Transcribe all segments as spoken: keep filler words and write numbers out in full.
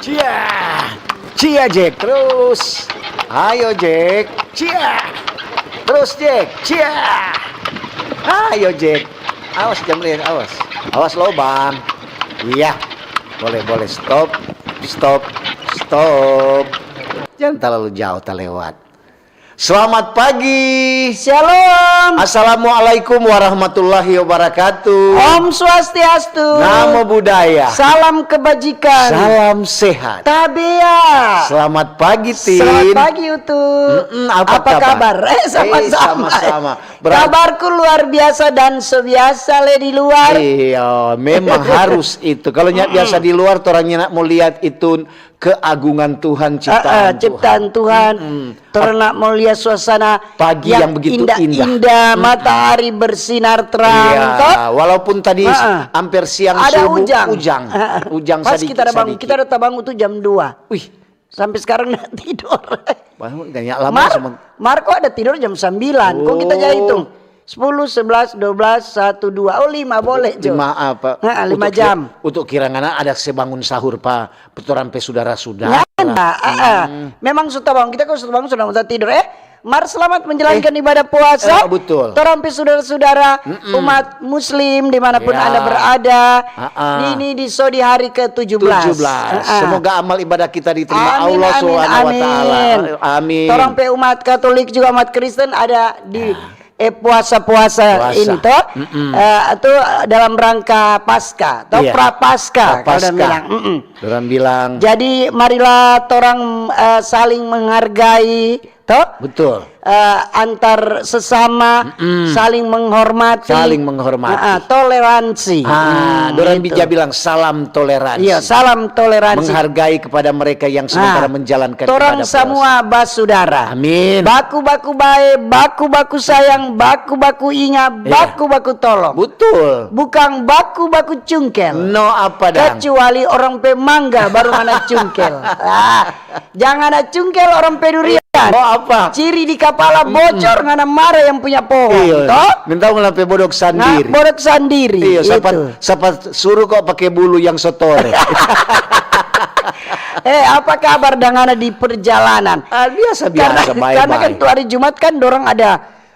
Cia! Cia, Jack, terus. Ayo, Jack. Cia! Terus, Jack. Cia! Ayo, Jack. Awas, jam lilin, awas. Awas lobang. Iya. Boleh, boleh. Stop. Stop. Stop. Jangan terlalu jauh terlewat. Selamat pagi. Shalom. Assalamualaikum warahmatullahi wabarakatuh. Om Swastiastu. Namo Buddhaya. Salam kebajikan. Salam sehat. Tabea. Selamat pagi, Tin. Selamat pagi, Utu. Mm-mm, apa Apa kabar? kabar? Eh, sama-sama. Eh, sama-sama. Berat. Kabarku luar biasa dan sebiasa le di luar. Iya, memang harus itu. Kalau nyak biasa di luar, torangnya nak mau lihat itu keagungan Tuhan, ciptaan Ah, ah, Tuhan. ciptaan Tuhan. Mm-mm. Torang nak mau lihat suasana Pagi yang yang begitu indah. indah-indah, Mm-mm. matahari bersinar terang, Iya, toh? walaupun tadi Ah, ah. hampir siang Ada subuh, ujang. ujang. Ah, ah. Ujang Pas sadiki, kita ada bangun, sadiki. kita ada tabangun tuh jam dua. Wih. Sampai sekarang nggak tidur. Bangun, nggak lama Mar, sama Marco ada tidur jam sembilan. Kong kita jadi Oh. hitung. Sepuluh, sebelas, dua belas, satu, dua. Oh, lima boleh, Jo. Lima apa? Ha, lima Untuk ki-, jam. untuk kira ngana ada se bangun sahur pa, pa torang pe sudara-sudara. Nyanda, ah, ah. Hmm. Memang su tabangun, kita kalo su tabangun sudah mau tidur, eh. Mar, selamat menjalankan Eh, ibadah puasa. eh, betul. Torang pe sudara-sudara Mm-mm. umat muslim dimanapun Ya. Anda berada. Ah, ah. Ini di so di hari ke tujuh belas. Tujuh belas. Ah, ah. Semoga amal ibadah kita diterima Amin, Allah amin, Subhanahu wa Taala. amin. Amin. Torang pe umat Katolik juga umat Kristen ada di Ya. eh, puasa-puasa Puasa. ini toh, Mm-mm. eh, itu dalam rangka Paskah, toh Iya. Prapaskah, kalau Prapaskah. orang bilang. Mm-mm. Orang bilang. Jadi marilah torang, eh, saling menghargai, toh, Betul. eh, antar sesama, Mm-mm. saling menghormati. Saling menghormati. Ah, ah, toleransi. Ah, Hmm, dorang itu. bija bilang salam toleransi. Iya, salam toleransi. Menghargai kepada mereka yang sementara Nah, menjalankan torang ibadah puasa. samua basudara. Amin. Baku-baku bae, baku-baku sayang, baku-baku inga, Iya. baku-baku tolong. Betul. Bukang baku-baku cungkel. No apa dang? Kecuali orang pe mangga baru ngana cungkel. Ah, jangan ada cungkel orang pe durian. No apa? Ciri di kapala Mm-mm. bocor ngana mara yang punya pohon, Iya. toh? Minta ngana pe bodok Nah, sandiri. bodok sandiri. Iya, sapa, Itu. sapa suruh kok pake bulu yang sotore? Eh, apa kabar dang ngana di perjalanan? Ah, biasa-biasa, Karena, bae-bae. karena kan tu hari Jumat kan dorang ada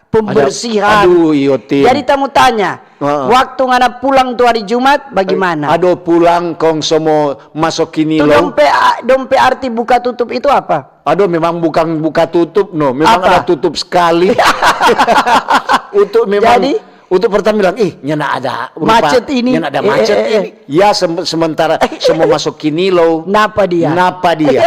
pembersihan. Ada, aduh, iyo, Tin. Jadi tamu tanya, Heeh. waktu ngana pulang tu hari Jumat, bagaimana? Ado pulang kong so mo maso Tu kinilo. dong pe, a-, dong pe arti buka tutup itu apa? Ado, memang bukang buka tutup, no. Memang Apa? ada tutup sekali. Untuk memang, Jadi? untuk pertama bilang, "Ih, nyanda ada rupa, Macet ini. nyanda ada Eh, macet eh, eh, ini." eh. Ya, sem-, sementara semua masuk kinilo. Napa dia? Napa dia?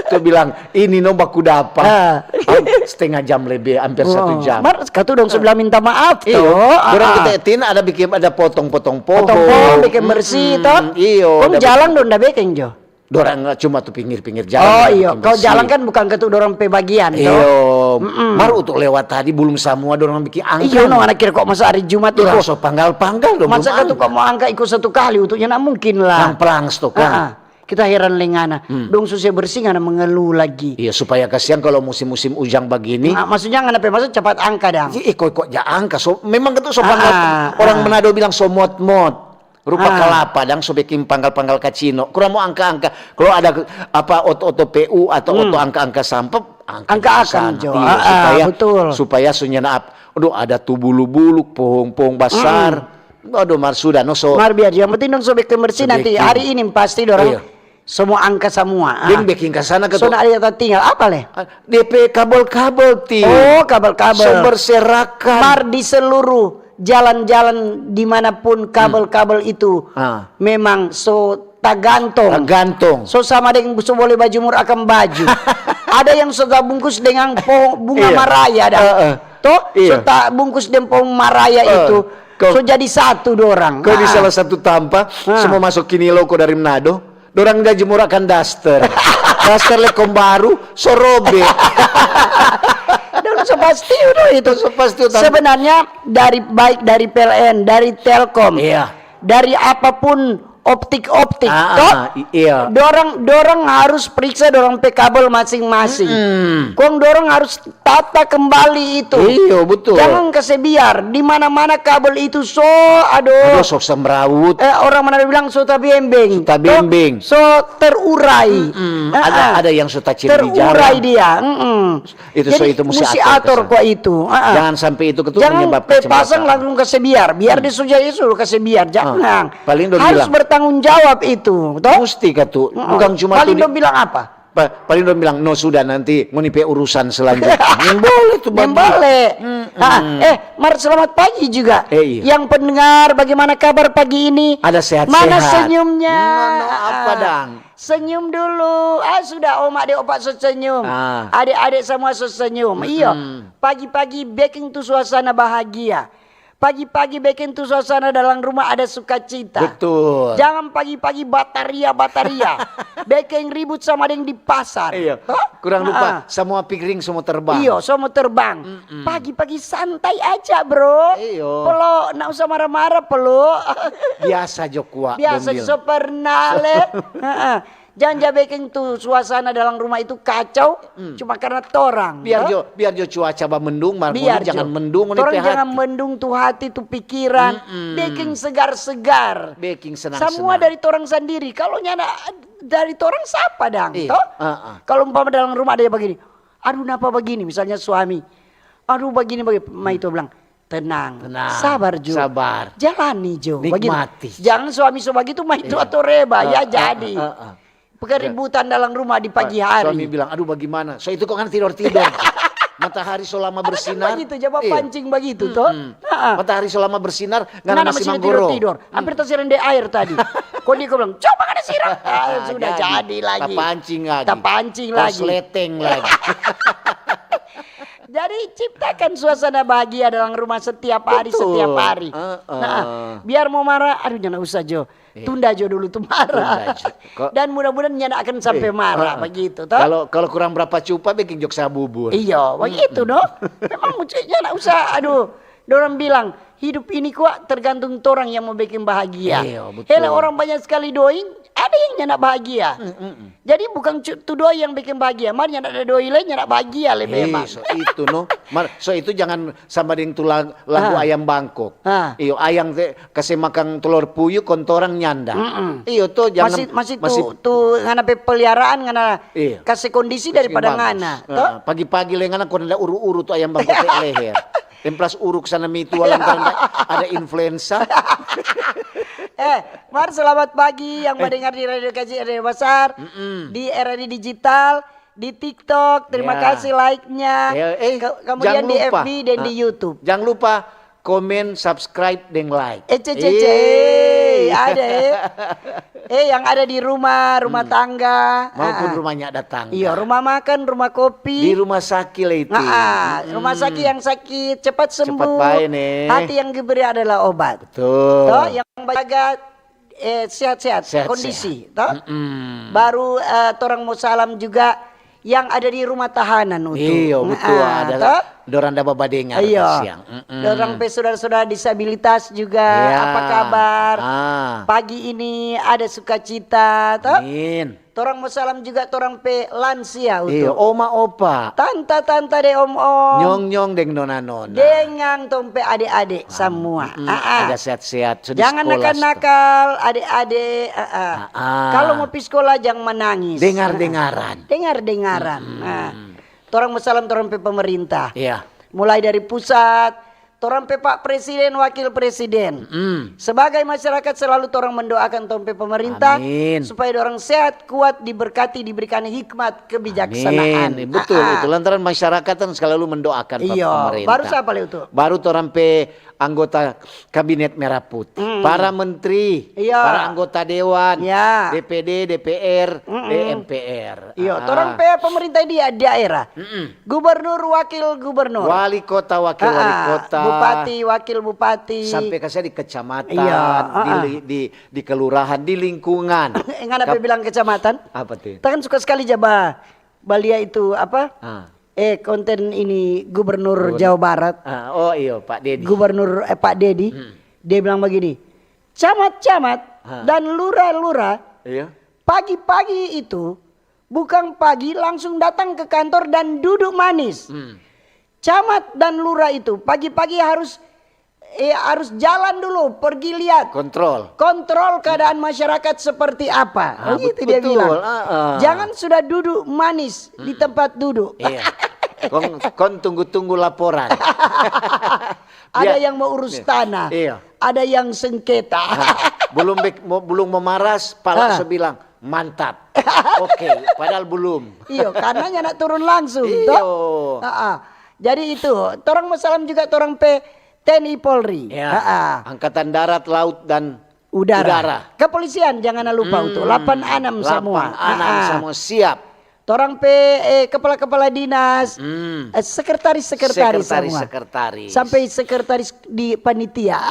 Tu bilang, "Ini no baku dapa." Ah. Am-, setengah jam lebih, hampir satu Oh, jam. Mar, katu dong so bilang minta maaf, Iyo, toh. orang Ah. kita Tin ada bikin, ada potong-potong pohon. Potong pohon, bikin bersih, Mm-mm, toh. iyo, Kong ada jalan bikin dong da bikin, Jo? Dorang cuma tu pinggir-pinggir jalan Oh, ada iyo. bikin Kalo bersih. jalan kan bukan katu dorang pe bagian, toh. Iyo. Mm-mm. Mar untuk lewat tadi belum samua dorang bikin angka. Iyo, no, anak kira kok masa hari Jumat Iko orang. so panggal-panggal dong Masa belum katu angka. kok mau angka iko satu kali, untuknya nak mungkin lah. Yang pelang stok kan. Ah, ah. Kita heran lengana. Hmm. Dong susah bersih, ngana mengeluh lagi. Iya, supaya kasihan kalau musim-musim ujang begini. Ma-, maksudnya ngana pe maksud cepat angka dang. Ih, kok, kok ja angka? So, memang itu so Ah, panggal, ah, orang ah. Manado bilang so mot-mot. Rupa Ah. kelapa dang so bikin panggal-panggal kacino. Kurang mau angka-angka. Kalau ada apa oto-oto P U atau Hmm. oto angka-angka sampah, angka Angka di akang, sana. Jo. Iya, Ah, ah, supaya, betul. supaya so nyanda ap-, aduh, ada tu bulu-bulu, pohong-pohong basar. Hmm. Aduh, mar sudah, no so. Mar biar, yang penting dong so bikin bersih So nanti bikin. hari ini pasti dorang Iya. semua angka semua. Ah. Deng bikin ka sana ke So tu. nak ada yang tinggal apa le? Ah, D P kabel-kabel, Tin. Oh, kabel-kabel. So berserakan. Mar di seluruh jalan-jalan dimanapun kabel-kabel Hmm. itu Ah. memang so tagantong. Tagantong. So sama deng so boleh bajumur akang baju. Ada yang so tabungkus dengan po-, bunga Iya. maraya dah. Heeh. Toh? Iya. So tabungkus deng pohon maraya Eh, itu. kau So jadi satu dorang. Kau di Ah. salah satu tampa, Ah. semua masuk kinilo ko dari Manado. Dorang da jemur akang daster. Daster lekong baru, so robe. Dong so pasti udah itu. So pasti udah. Sebenarnya dari, baik dari P L N, dari Telkom, Iya. dari apapun optik-optik, ah, toh? Ah, i-, iya. Dorang, dorang harus periksa dorang pe kabel masing-masing. Mm-mm. Kong dorang harus tata kembali itu. Iyo, betul. Jangan kase biar di mana-mana kabel itu so, aduh. Aduh, so semrawut. Eh, orang mana bilang so tabembeng. So tabembeng. Toh, so terurai. Mm-mm. Ah, ada, ah, ada yang so taciri di jalan. Terurai dia. Mm-mm. Itu. Jadi, so itu musti ator kwa itu. Ah, ah. Jangan sampe itu ke tu menyebab kecematan. Jangan pe pasang langsung kase biar. Biar dia so jadi, suruh kase biar. Jangan. Ah, paling dong bilang. Harus bertanggung jawab itu, toh? Musti ka tu. Mm-mm. Bukan cuma paling tu di-, dong bilang apa? Pa-, paling dong bilang, "No, sudah, nanti ngoni pe urusan selanjutnya." Yang boleh tu. Yang boleh. Mm-mm. Ah, eh, Mar, selamat pagi juga. Eh, iya. Yang pendengar, bagaimana kabar pagi ini? Ada sehat-sehat. Mana senyumnya? No, no, apa, ah, dang? Senyum dulu. Ah, sudah, oma deng opa so senyum. Ah. Ade-ade samua so senyum. Mm-mm. Iyo. Pagi-pagi beking tu suasana bahagia. Pagi-pagi beking tu suasana dalam rumah ada sukacita. Betul. Jangan pagi-pagi bataria-bataria. Beking ribut sama deng di pasar. Iyo. Toh? Kurang lupa, ah, samua piring samua terbang. Iyo, samua terbang. Mm-mm. Pagi-pagi santai aja, bro. Iyo. Pelo, nda usah mara-mara, pelo. Biasa jo kwa, biasa dong bilang. So pernah, le. Heeh. Jangan ja beking tu suasana dalam rumah itu kacau, mm, cuma karena torang, toh. Biar jo, biar jo cuaca bamendung, mar ngoni jangan mendung ngoni pe hati. Biar jo. Torang jangan mendung tu hati, tu pikiran. Mm-mm. Beking segar-segar. Beking senang-senang. Samua dari torang sandiri. Kalo nyanda dari torang, sapa dang, toh? Iya, heeh. Kalo umpama dalam rumah ada yang bagini, "Aduh, napa bagini?" Misalnya suami, "Aduh, bagini, bagini." Mai tu bilang, "Tenang, sabar jo. Tenang, sabar. Jalani jo." Bagitu. Nikmati. Jangan suami so bagitu, mai tu ato reba, ya jadi. Iya. Heeh, heeh, heeh. Keributan dalam rumah di pagi hari. Suami bilang, "Aduh, bagimana? So itu kok ngana tidor-tidor?" Matahari so lama bersinar. Ada kan bagitu, ja bapancing bagitu, toh? Mm-mm. Heeh. Matahari so lama bersinar, ngana masih manggoro. Ngana masih tidor-tidor. Hampir tasiram deng aer tadi. Kong dia bilang, "Coba ngana siram." Ah, sudah jadi lagi. Tapancing lagi. Tapancing lagi. Kosleteng lagi. Jadi, ciptakan suasana bahagia dalam rumah setiap hari, setiap hari. Betul. Heeh. Nah, biar mo mara, aduh, nyanda usah jo. Iya. Tunda jo dulu tu mara. Tunda jo. Dan mudah-mudahan nyanda akan sampe mara, eh, heeh, bagitu, toh? Kalo, kalo kurang brapa cupa, beking jo kasa bubur. Iyo, bagitu, no? Memang musti nyanda usah, aduh, dorang bilang, hidup ini kwa tergantung torang yang mo beking bahagia. Iyo, betul. Hele, orang banya skali doi, ada yang nyanda bahagia. Mm, mm, mm. Jadi, bukan cu-, tu doi yang beking bahagia, mar nyanda ada doi lei, nyanda bahagia lei memang. Eh, so itu, no. Mar, so itu jangan sama deng tu la-, lagu ayam bangkok. Ah. Iyo, ayam te kase makang telor puyuh, kong torang nyanda. Mm-mm. Iyo, to, jangan. Masih, masih tu, masih tu ngana pe peliharaan, ngana kase kondisi daripada ngana, to? Masih bagus. Ah, pagi-pagi lei ngana kong ada uru-uru tu ayam bangkok pe leher. Emplas uruk sana mitu lantaran ada influenza. Eh, mar, selamat pagi yang mendengar di Radio Kaji, Radio Besar, di R R I Digital, di TikTok. Terima kasih like-nya. Ya, eh, kemudian di F B dan di YouTube. Jangan lupa komen, subscribe, deng like. Eh, ce, ce, ce. Eh, ada, eh. Eh, yang ada di rumah, rumah tangga. Maupun rumahnya ada tangga. Iya, rumah makan, rumah kopi. Di rumah sakit lah itu. Ah, rumah sakit yang sakit, cepat sembuh. Cepat bae, nih. Hati yang diberi adalah obat. Betul. Toh, yang jaga, eh, sehat-sehat, kondisi, toh. Baru, eh, torang mo salam juga yang ada di rumah tahanan, Utu. Iyo, betul. Ah, ada toh? Dorang da babadengar kasiang. Dorang pe saudara-saudara disabilitas juga, apa kabar? Ah. Pagi ini ada sukacita, toh? Amin. Torang mo salam juga torang pe lansia, Utu. Iyo, oma, opa. Tanta-tanta deng om-om. Nyong-nyong deng nona-nona. Deng tong pe ade-ade samua. Ada sehat-sehat, so di sekolah. Jangan nakal-nakal, ade-ade. Kalo mo pi sekolah, jang manangis. Dengar-dengaran. Dengar-dengaran. Nah, torang mo salam torang pe pemerintah. Iya. Mulai dari pusat, torang pe Pak Presiden, Wakil Presiden. Sebagai masyarakat, selalu torang mendoakan tong pe pemerintah supaya dorang sehat, kuat, diberkati, diberikan hikmat, kebijaksanaan. Amin. Betul itu. Lantaran masyarakat kan selalu mendoakan pa pemerintah. Iyo. Baru sapa lei, Utu? Baru torang pe anggota Kabinet Merah Putih, para menteri, para anggota dewan, D P D, D P R, eh, M P R. Iyo, torang pe pemerintah di daerah. Gubernur, wakil gubernur. Wali kota, wakil wali kota. Bupati, wakil bupati. Sampe kase di kecamatan, di, di, di kelurahan, di lingkungan. Ngana pe bilang kecamatan? Apa tu? Kita kan suka sekali ja ba, balia itu, apa? Eh, konten ini Gubernur Jawa Barat. Ah, oh iyo, Pak Dedi. Gubernur, eh, Pak Dedi. Dia bilang begini, "Camat-camat, dan lura-lura, iya, pagi-pagi itu, bukan pagi langsung datang ke kantor dan duduk manis. Hmm. Camat dan lura itu pagi-pagi harus, eh, harus jalan dulu, pergi lihat. Kontrol. Kontrol keadaan masyarakat seperti apa. Ah, begitu dia bilang. Ah, ah. Jangan sudah duduk manis di tempat duduk. Iya. Kong, kong tunggu-tunggu laporan. Ada yang mau urus tanah, iya, ada yang sengketa. Nah, belum bek-, mo-, belum memaras, pala so bilang, "Mantap." Oke, padahal belum. Iyo, karena nyanda turun langsung, toh? Iyo. Ah, ah. Jadi itu, torang mau salam juga torang pe T N I Polri. Ya. Ah, ah. Angkatan Darat, Laut, dan Udara. Udara. Kepolisian, jangan lupa untuk lapan enam semua. Lapan enam semua siap. Torang pe, eh, kepala-kepala dinas, eh, sekretaris-sekretaris semua. Sekretaris-sekretaris. Sampai sekretaris di panitia.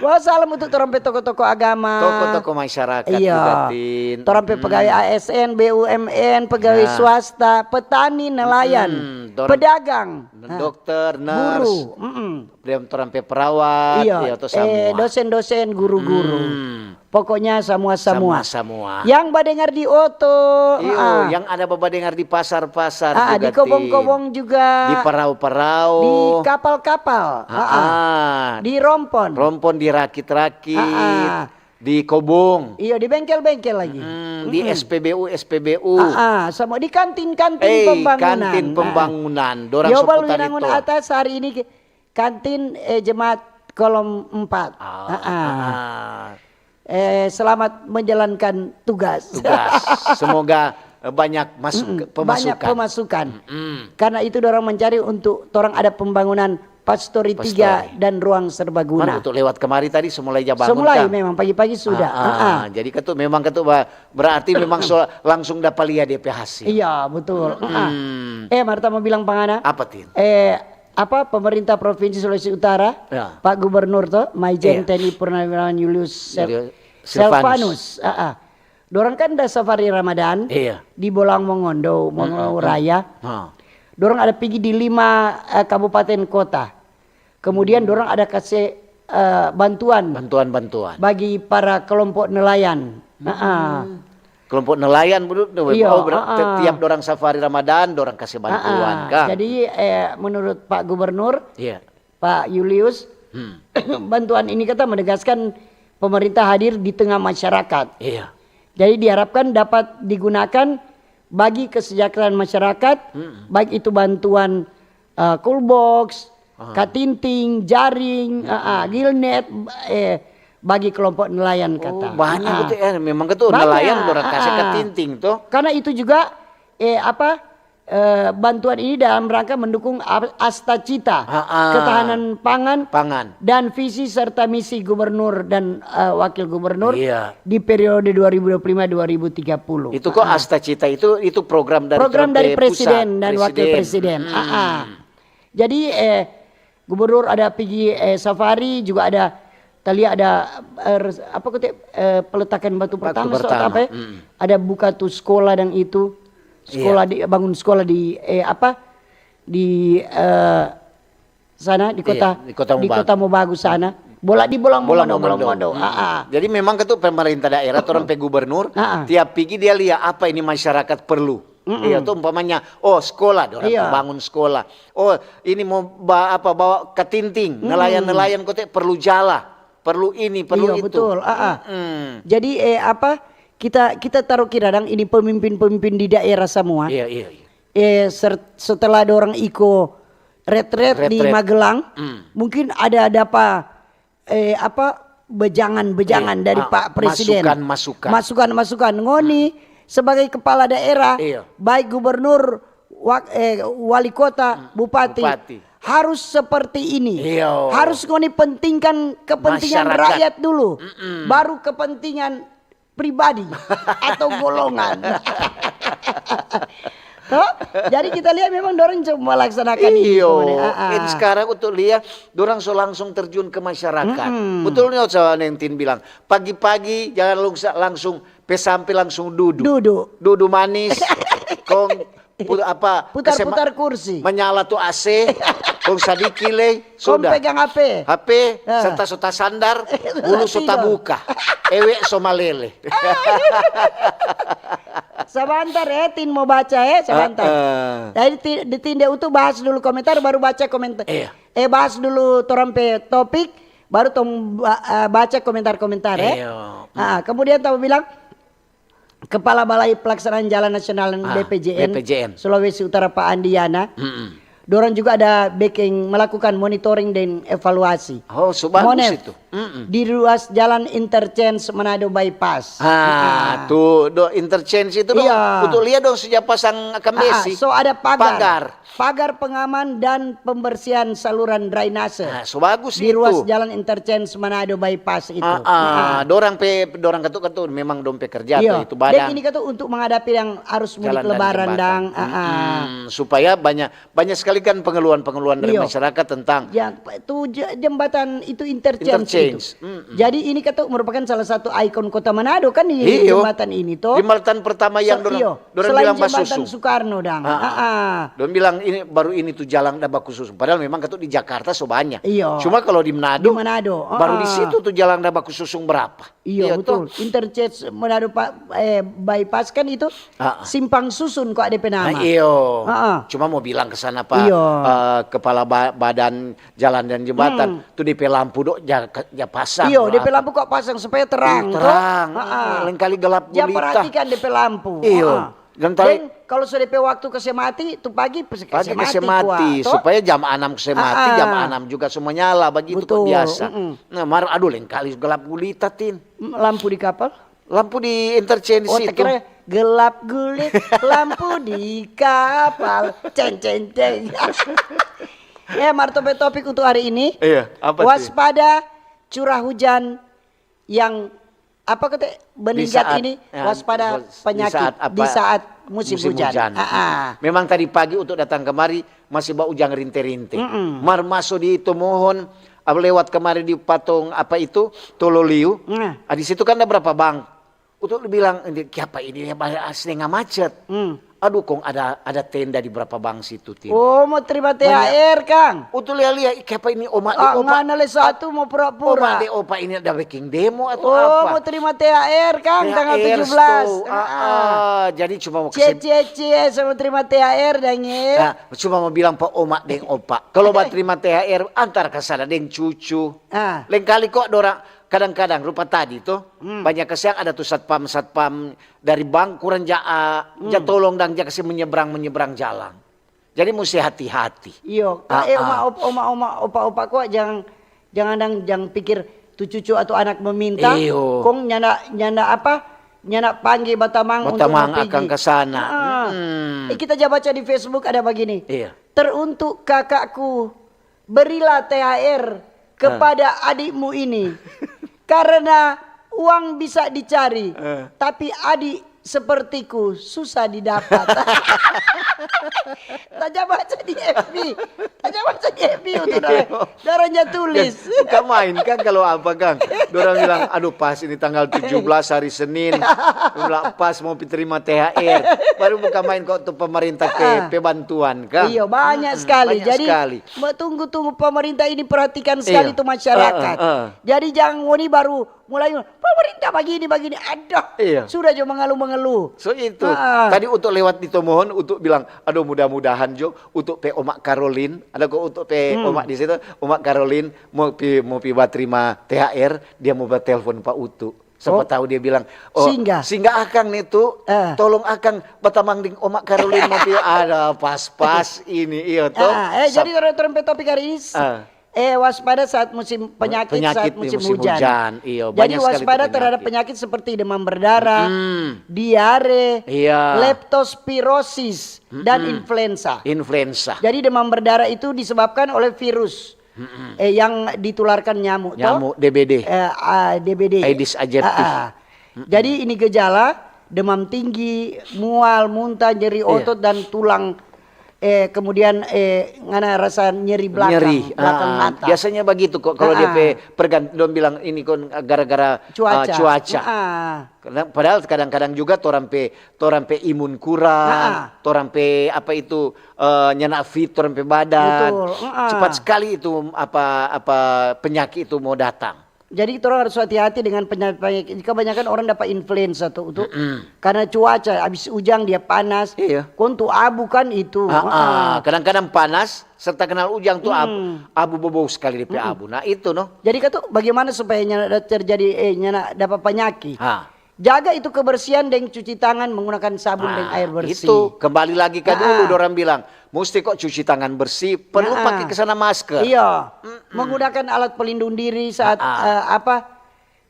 Wah, salam untuk torang pe toko-toko agama. Toko-toko masyarakat juga, Tin. Torang pe pegawai A S N, B U M N, pegawai swasta, petani, nelayan, pedagang, dokter, nurse, guru, mm-mm. Deng torang pe perawat, iya, to, eh, samua. Dosen-dosen, guru-guru. Hmm. Pokoknya samua-samua. Samua-samua. Yang badengar di oto, iyo, ah, yang ada babadengar di pasar-pasar, ah, juga, di kobong-kobong juga. Di parau-parau. Di kapal-kapal, ah, ah. Di rompon. Rompon, di rakit-rakit. Ah, ah. Di kobong. Iyo, di bengkel-bengkel lagi. Mm, di S P B U, S P B U. Ah, ah, sama di kantin-kantin pembangunan. Eh, kantin pembangunan, dorang so putar itu. Winangun Atas hari ini ke-, kantin, eh, jemaat kolom empat. Ah, ah. Eh, selamat menjalankan tugas. Tugas. Semoga, eh, banyak masuk, mm-mm, pemasukan. Banyak pemasukan. Mm-mm. Karena itu dorang mencari untuk torang ada pembangunan Pastori tiga dan ruang serbaguna. Mar, untuk lewat kemari tadi so mulai ja bangun, so mulai kang? Memang pagi-pagi sudah. Ah, ah. Ah, ah. Jadi katu memang katu ba-, berarti memang so langsung dapa lia dia pe hasil. Iya, betul. Ah, ah. Hmm. Eh, Marta mau bilang pa ngana. Apa, Tin? Eh, apa, pemerintah Provinsi Sulawesi Utara, ya, Pak Gubernur to, Majen, iya, T N I Purnawirawan Yulius Sel-, Yulius Silvanus. Silvanus. Ah, ah. Dorang kan da safari Ramadan, iya, di Bolang Mongondo, Mongondo Raya. Ha. Dorang ada pigi di lima, eh, kabupaten kota. Kemudian dorang ada kase, eh, bantuan. Bantuan-bantuan. Bagi para kelompok nelayan. Heeh. Kelompok nelayan, betul, iya, oh, ber-, heeh, tiap dorang safari Ramadan, dorang kase bantuan, heeh, kang. Jadi, eh, menurut Pak Gubernur, iya. Pak Yulius, hmm, bantuan ini kata menegaskan pemerintah hadir di tengah masyarakat. Iya. Jadi diharapkan dapat digunakan bagi kesejahteraan masyarakat, hmm, baik itu bantuan, eh, cool box, ah, katinting, jaring, hmm, ah, ah, gilnet, eh, bagi kelompok nelayan, oh, kata. Banyak, ah, itu, eh, memang itu banyak, nelayan dorang kasih, ah, ah, katinting, toh. Karena itu juga, eh, apa, eh, bantuan ini dalam rangka mendukung a-, asta cita, ah, ah, ketahanan pangan, pangan, dan visi serta misi gubernur dan, eh, wakil gubernur, iya, di periode dua ribu dua puluh lima dua ribu tiga puluh. Itu kok, ah, ah, asta cita itu, itu program dari, program dari presiden dan wakil presiden. Presiden. Hmm. Ah, ah. Jadi, eh, gubernur ada pigi, eh, safari, juga ada, tadi ada, eh, res-, apa kata, eh, peletakan batu pertama, batu pertama, atau apa, ya? Mm. Ada buka tu sekolah dan itu. Iya. Sekolah di, bangun sekolah di, eh, apa, di, eh, sana, di kota, iya, di Kota Mobagu. Di Kota Mobagu sana. Bola di Bolang Mongondo, Bolang Mongondo. Bolang Mongondo. Mm. Ah, ah. Jadi memang katu pemerintah daerah, torang pe gubernur, ah, ah, tiap pigi dia lia apa ini masyarakat perlu. Mm-mm. Iya, tuh umpamanya, oh, sekolah, dorang, iya, bangun sekolah. Oh, ini mau ba-, apa, bawa katinting, mm-mm, nelayan-nelayan kote perlu jala, perlu ini, perlu, iya, itu. Betul, ah, ah. Mm-mm. Jadi, eh, apa, kita, kita taruh kira dang ini pemimpin-pemimpin di daerah semua. Iya, iya, iya. Eh, ser-, setelah dorang iko retret di, retret, Magelang, mm, mungkin ada, ada apa, eh, apa, bejangan-bejangan, iya, dari, ah, Pak Presiden. Masukan-masukan. Masukan-masukan. Ngoni, hmm, sebagai kepala daerah, iya, baik gubernur, wak-, eh, wali kota, hmm, bupati, bupati, harus seperti ini. Iya. Harus ngoni pentingkan kepentingan, masyarakat, rakyat dulu, mm-mm, baru kepentingan pribadi atau golongan. Toh? Jadi kita lihat memang dorang cuma melaksanakan ini. Iyo. Ah, ah. Sekarang untuk lihat, dorang so langsung terjun ke masyarakat. Mm-mm. Betul nih, sama yang Tin bilang. Pagi-pagi jangan lungsa-, langsung pe sampe langsung dudu. Dudu. Dudu manis. Kong pu-, apa, putar-putar kursi. Menyala tu A C. Kong sadiki lei, Kong sudah. Pegang H P. H P, Ah. serta so tasandar, Sudah bulu so tidur. Tabuka, ewe so malele. Sabantar eh, Tin mo baca eh, sabantar. Ah, ah. Jadi ti- di Tin dia untuk bahas dulu komentar, baru baca komentar. Iya. Eh, bahas dulu torang pe topik, baru tong ba- eh, baca komentar-komentar eh. Iya. Ah, kemudian tong bilang, Kepala Balai Pelaksanaan Jalan Nasional Ah, B P J N, B P J N. Sulawesi Utara, Pak Andi Yana. Mm-mm. Dorang juga ada bikin, melakukan monitoring dan evaluasi. Oh, so bagus Monef, itu. Mm-mm. Di ruas jalan interchange Manado Bypass. Ah, tuh, do interchange itu dong, Iya. untuk lihat dong sejak pasang akang Ah, besi. So ada pagar. Pagar. Pagar pengaman dan pembersihan saluran drainase. Nah, so bagus Di itu. Ruas jalan interchange Manado Bypass itu. Ah, ah, dorang pe, dorang katu-katu memang dong pe kerja Iya. tuh itu badan. Dan ini katu untuk menghadapi yang arus mudik Jalan dan lebaran jembatan. dang. Ah, ah. Mm-mm. Supaya banyak banyak sekali kan pengeluhan-pengeluhan dari Iya. Masyarakat tentang Ya, itu je- jembatan itu interchange, Interchange. Itu. Mm-mm. Jadi ini katu merupakan salah satu ikon kota Manado kan di Iyo. Jembatan ini toh. Jembatan pertama yang So- dorang, iyo, dorang selain bilang jembatan basusung. Soekarno dang. Ah, ah. Ah, ah. Dong bilang ini baru ini tuh jalan da baku susung. Padahal memang katu di Jakarta so banyak. Iyo. Cuma kalau di Manado, Di Manado, baru di ah. Situ tuh jalan da baku susung berapa. Iyo, Iya, betul. Toh. Interchange Manado pa, eh, Bypass kan itu Ah, ah. Simpang Susun kok ada nama. Ah, iyo. Ah, ah. Cuma mau bilang ke sana Pak Iyo. eh, kepala ba- badan jalan dan jembatan, Hmm. Tuh D P lampu dok ja, ja pasang. Iyo, Dok, D P apa? lampu kok pasang supaya terang. Ih, Toh? terang. Ah, ah. Lain kali gelap Ja gulita. Perhatikan D P lampu. Iyo. Ah, ah. Dan tadi Deng, kalau sudah pe waktu kase mati, tu pagi pes- pagi kase mati, kase mati, kua, toh? Supaya jam enam kase mati, Ah, ah. Jam enam juga semua nyala, begitu kok Betul, biasa. Mm-mm. Nah, mar aduh lain kali gelap gulita, Tin. Mm, lampu di kapal? Lampu di interchange di Oh, situ. Kira gelap gulit, lampu di kapal. Ceng, ceng, ceng. Eh, mar topik-topik untuk hari ini. Iya, apa sih? Waspada curah hujan yang apa kata meningkat saat, ini, ya, waspada di penyakit saat apa, di saat musim, musim hujan. hujan. Ah, ah. Memang tadi pagi untuk datang kemari masih ba ujang rinte-rinte. Mm-mm. Mar maso di itu mohon, apa lewat kemari di patong apa itu, Tololiu. Nah. Ah, di situ kan ada berapa bank. Untuk bilang, "Ini kiapa ini ya, setengah macet." Hmm. Aduh, kong ada ada tenda di berapa bank situ, Tin. Oh, mau terima T H R, Kang? Untuk lia-lia, "Ih, kiapa ini oma de Ah, opa?" ngana le satu mau pura-pura. Oma de opa ini ada biking demo atau Oh, apa? Mau terima T H R, Kang, tanggal T H R tujuh belas. sto. Ah, Ah, ah. Ah, jadi cuma mau Cie, kasih cie, cie, sama terima T H R dang, ye. Nah, cuma mau bilang pa oma deng opa. Kalau ba terima T H R, antar ka sana deng cucu. Ah. Lain kali kok dorang, kadang-kadang rupa tadi to, Hmm. Banyak kasiang ada tu satpam-satpam dari bank kurang ja, ah, ja tolong dang ja kasi menyeberang-menyeberang jalan. Jadi musti hati-hati. Iyo, Ah, eh, ah. Oma, op-, oma, oma, opa, opa, kok jang, jangan dang, jang pikir tu cucu atau anak meminta, Iyo. Kong nyanda, nyanda apa, nyanda pangge batamang untuk Batamang mau pigi. Akang ka sana. Ah. Mm-mm. Eh, kita ja baca di Facebook ada bagini. Iya. Teruntuk kakakku, berilah T H R kepada adikmu ini. Karena uang bisa dicari, Eh. Tapi adik sepertiku susah didapat. Taja baca di F B. Taja baca di F B itu, dara-, daranya tulis. Bukan main kan kalau apa, Kang? Dorang bilang, "Aduh, pas ini tanggal tujuh belas hari Senin, lah pas mau terima T H R." Baru bukan main kok tu pemerintah pe, Ah. pe bantuan, Kang. Iya, banyak Mm-mm, sekali. banyak Jadi, sekali. Tunggu-tunggu, pemerintah ini perhatikan sekali Iya. tu masyarakat. Ah, ah, ah. Jadi, jangan ngoni baru mulai, "Pemerintah bagini, bagini." Aduh, Iya. Sudah jo mengeluh-mengeluh. So itu. Ah, ah. Tadi untuk lewat di Tomohon untuk bilang, "Aduh, mudah-mudahan jo untuk pe Oma Karolin, ada kok untuk pe Hmm. Oma di situ, Oma Karolin mau pi, mau pi baterima T H R, dia mau batelfon pa Utu. Siapa Oh. Tahu dia bilang, oh, Singgah. Singgah akang nih tu, Ah. Tolong akang batamang deng Oma Karolin mau pi." Ada pas-pas ini, iyo toh. Ah, eh, Sab- jadi orang trompet topik hari ini, Ah. eh, waspada saat musim penyakit, Penyakit saat di musim, musim hujan. hujan, iyo, Jadi, banyak sekali waspada tu terhadap penyakit. Penyakit seperti demam berdarah, Mm. diare, Iya. leptospirosis, dan influenza. Influenza. Jadi, demam berdarah itu disebabkan oleh virus, eh, yang ditularkan nyamuk, toh? Nyamuk, D B D. Eh, ah, D B D. Aedes aegypti. Ah, ah. Jadi, ini gejala demam tinggi, mual, muntah, nyeri Iya. otot, dan tulang eh, kemudian, eh, ngana rasa nyeri belakang, Nyeri. belakang Ah, mata. Biasanya begitu kok kalau Ah, dia ah. pe pergan-, dong bilang ini kon gara-gara ah, Cuaca. cuaca. Ah. Karena padahal kadang-kadang juga torang pe torang pe imun kurang, Ah, ah. torang pe apa itu eh, nyanda fit torang pe badan. Betul. Ah, ah. Cepat sekali itu apa apa penyakit itu mau datang. Jadi torang harus hati-hati dengan penyakit. Kebanyakan orang dapat influenza tuh, tuh. Karena cuaca, habis ujang dia panas. Iya. Kong tu abu kan itu. Ah, ah. Ah. Kadang-kadang panas serta kenal ujang tuh abu, abu bobou sekali depe abu. Nah itu no. Jadi katu bagaimana supaya nyanda terjadi, eh, nyanda dapat penyakit? Ah. Jaga itu kebersihan deng cuci tangan menggunakan sabun deng Ah, air bersih. Itu kembali lagi ke Ah, dulu ah. Dorang bilang mesti kok cuci tangan bersih, perlu Ah, pakai ah. kesana masker. Iya. Menggunakan alat pelindung diri saat Ah, ah. eh, apa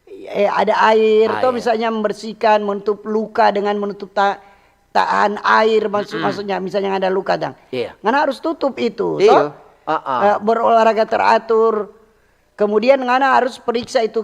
eh, ada air Ah, atau iya. Misalnya membersihkan, menutup luka dengan menutup ta- tahan air maksud maksudnya misalnya ada luka dang. Iya. Ngana harus tutup itu, Iya. toh? Ah, ah. Eh, berolahraga teratur. Kemudian ngana harus periksa itu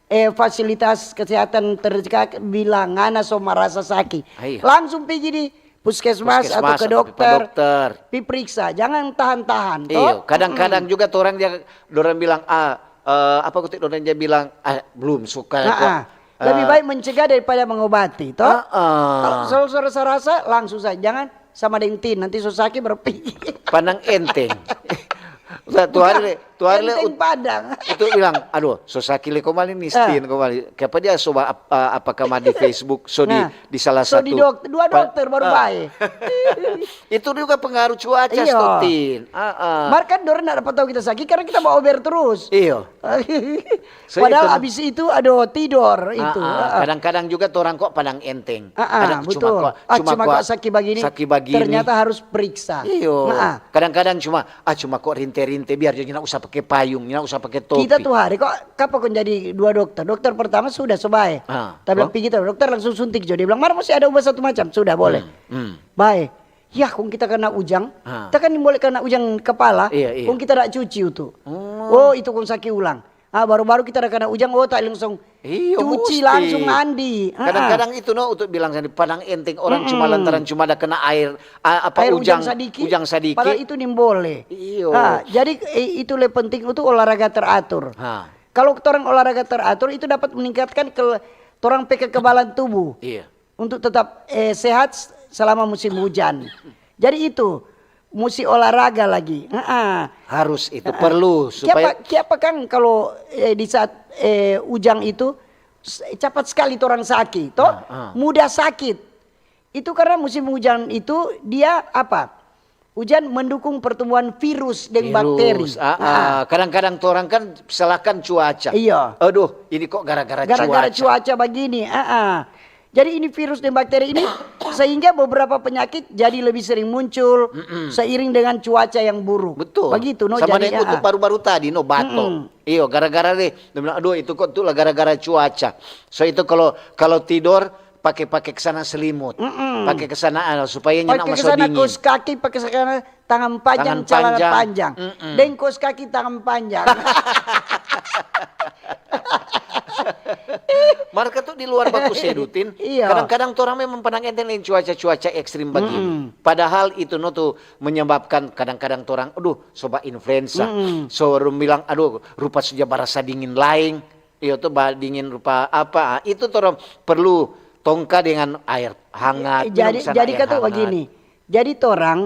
eh, fasilitas kesehatan terdekat bila ngana so merasa sakit. Ah, iya. Langsung pergi di puskesmas, atau Puskesmas ke atau ke dokter. dokter. Pi periksa, jangan tahan-tahan, toh? Iyo, kadang-kadang juga orang dia, orang bilang ah eh, apa kutip orang dia bilang ah belum suka Ah, kok. ah. Lebih Eh, baik mencegah daripada mengobati, toh? Ah, ah. Kalau so rasa-rasa, langsung saja. Jangan sama deng tin, nanti so sakit baru pigi. Pandang enteng. Lah, tu hari le, tu hari le Enteng ut- Padang. itu bilang, aduh, so sakit le komali ni, stin komali. Kapa dia so ba ap- ah, apa kamar di Facebook, so di Nah, di salah so satu di dokter, dua pa- dokter baru ah. bae. Itu juga pengaruh cuaca, Iyo. Stotin. Ah, ah. Mar kan dorang ndak dapat tahu kita sakit karena kita baober terus. Iyo. So, Padahal itu, no. Habis itu, aduh, tidur itu. Ah, ah. Ah, ah. Kadang-kadang juga orang kok pandang enteng. Ah, ah, Ada betul. Cuma kok, Ah, cuma cuma kok kok sakit begini, sakit begini. Ternyata harus periksa. Iyo. Ah, ah. Kadang-kadang cuma ah cuma kok rinte-rinte biar jadi nggak usah pakai payung, nggak usah pakai topi. Kita tuh hari kok kapa kong jadi dua dokter. Dokter pertama sudah so bae. Ah, Tapi toh? Pigi dokter langsung suntik jo. Dia bilang, "Mar masih ada ubat satu macam." Sudah boleh. Hmm. Bae. Ya, kong kita kena ujang. Ah. Kita kan boleh kena ujang kepala. Iya, iya. Kong kita tak cuci itu. Oh. Oh, itu kong sakit ulang. Ah, baru-baru kita ada kena ujang, oh, tak langsung Iyo, cuci musti. Langsung mandi. Ah, ah. Kadang-kadang itu no untuk bilang sendiri pandang enteng orang cuma lantaran cuma ada kena air ah, apa Air ujang ujang sadiki, ujang sadiki. Padahal itu nimbole. Iyo. Ah, jadi eh, itu le penting itu olahraga teratur. Ha. Kalau orang olahraga teratur itu dapat meningkatkan ke orang pe kekebalan tubuh. Iya. Untuk tetap eh, sehat selama musim hujan. Jadi itu musti olahraga lagi. Heeh. Harus itu perlu supaya Kiapa, kiapa kan kalau eh, di saat eh, ujang itu s- cepat sekali orang sakit, toh? Ah, ah. Mudah sakit. Itu karena musim hujan itu dia apa? Hujan mendukung pertumbuhan virus dan bakteri. Virus, ah, ah. Kadang-kadang orang kan salahkan cuaca. Iya. Aduh, ini kok gara-gara Gara-gara cuaca. Cuaca begini, ah, ah. Jadi ini virus dan bakteri ini sehingga beberapa penyakit jadi lebih sering muncul seiring dengan cuaca yang buruk. Betul. Begitu no. Sama Jadi, dengan untuk ah. Baru-baru tadi no bato. Iyo, gara-gara deh. Dia bilang, aduh itu kok tuh lah gara-gara cuaca. So itu kalau kalau tidur pakai pakai kesana selimut, pakai kesana anu, supaya nyanda Pakai masuk kesana dingin. Kos kaki, pakai kesana tangan panjang, Tangan celana panjang. Panjang. Deng kos kaki tangan panjang. Mereka tuh di luar baku sedutin. Iya. Kadang-kadang orang memang pandang enteng deng cuaca-cuaca ekstrim begini. Padahal itu no tuh menyebabkan kadang-kadang orang, aduh, sobat influenza. So orang bilang, aduh, rupa sudah barasa dingin laeng. Iyo tuh ba dingin rupa apa? Ah, itu orang perlu tongka dengan air hangat. Minum Jadi sana jadi air kata hangat. Begini. Jadi orang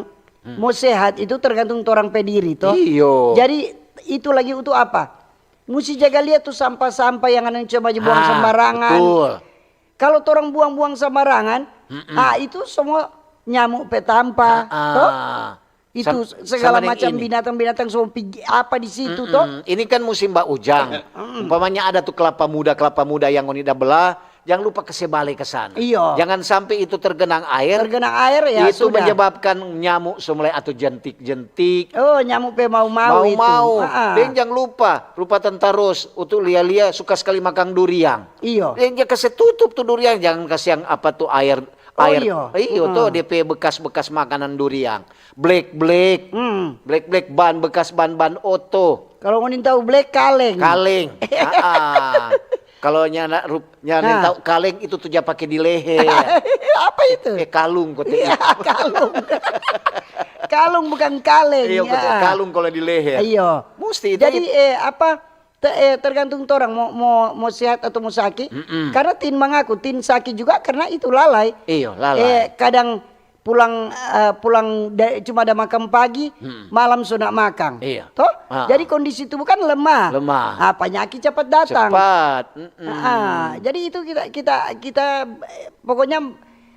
mau sehat itu tergantung orang pe diri toh. Iyo. Jadi itu lagi untuk apa? Musti jaga lihat tuh sampah-sampah yang ada yang cuma buang Ah, sembarangan. Betul. Kalau orang buang-buang sembarangan, ah itu semua nyamuk pe tampa, Ah, toh? ah. Itu Sam- segala sama deng macam ini. Binatang-binatang semua pigi apa di situ toh? Mm-mm. Ini kan musim ba ujang. Umpamanya ada tuh kelapa muda, kelapa muda yang ngoni da belah, jangan lupa kase bale ke sana. Iyo. Jangan sampai itu tergenang air. Tergenang air ya Itu sudah. Menyebabkan nyamuk semulai atau jentik-jentik. Oh, nyamuk pe mau-mau itu. Mau-mau. Ah, ah. Deng jangan lupa, rupa tentaros, untuk lia-lia suka sekali makan duriang. Iyo. Deng jangan kasih tutup tuh duriang, jangan kasih yang apa tuh air Oh, air. iyo. Iyo tuh D P bekas-bekas makanan duriang. Black black. Hmm. Black black ban bekas ban-ban oto. Kalau ngoni tahu black kaleng. Kaleng. Ah, ah. Kalau nyana rup nyana Nah. Tahu kaleng itu tuh ja pakai di leher. Apa itu? Eh kalung kok. Iya, kalung. Kalung bukan kaleng, Iyo, ya. Kalung kalau di leher. Iyo. Musti itu. Jadi, eh, apa, te-, eh, tergantung torang mo, mo, mo sehat atau mo saki. Mm-mm. Karena Tin mangaku, Tin saki juga karena itu lalai. Iyo, lalai. Eh, kadang pulang, eh, pulang da-, cuma ada makan pagi, Hmm. malam so nak makan. Iya. Toh? Ah. Jadi kondisi tubuh kan lemah. Lemah. Ah, panyaki cepat datang. Cepat. Mm-mm. Ah, jadi itu kita, kita, kita, eh, pokoknya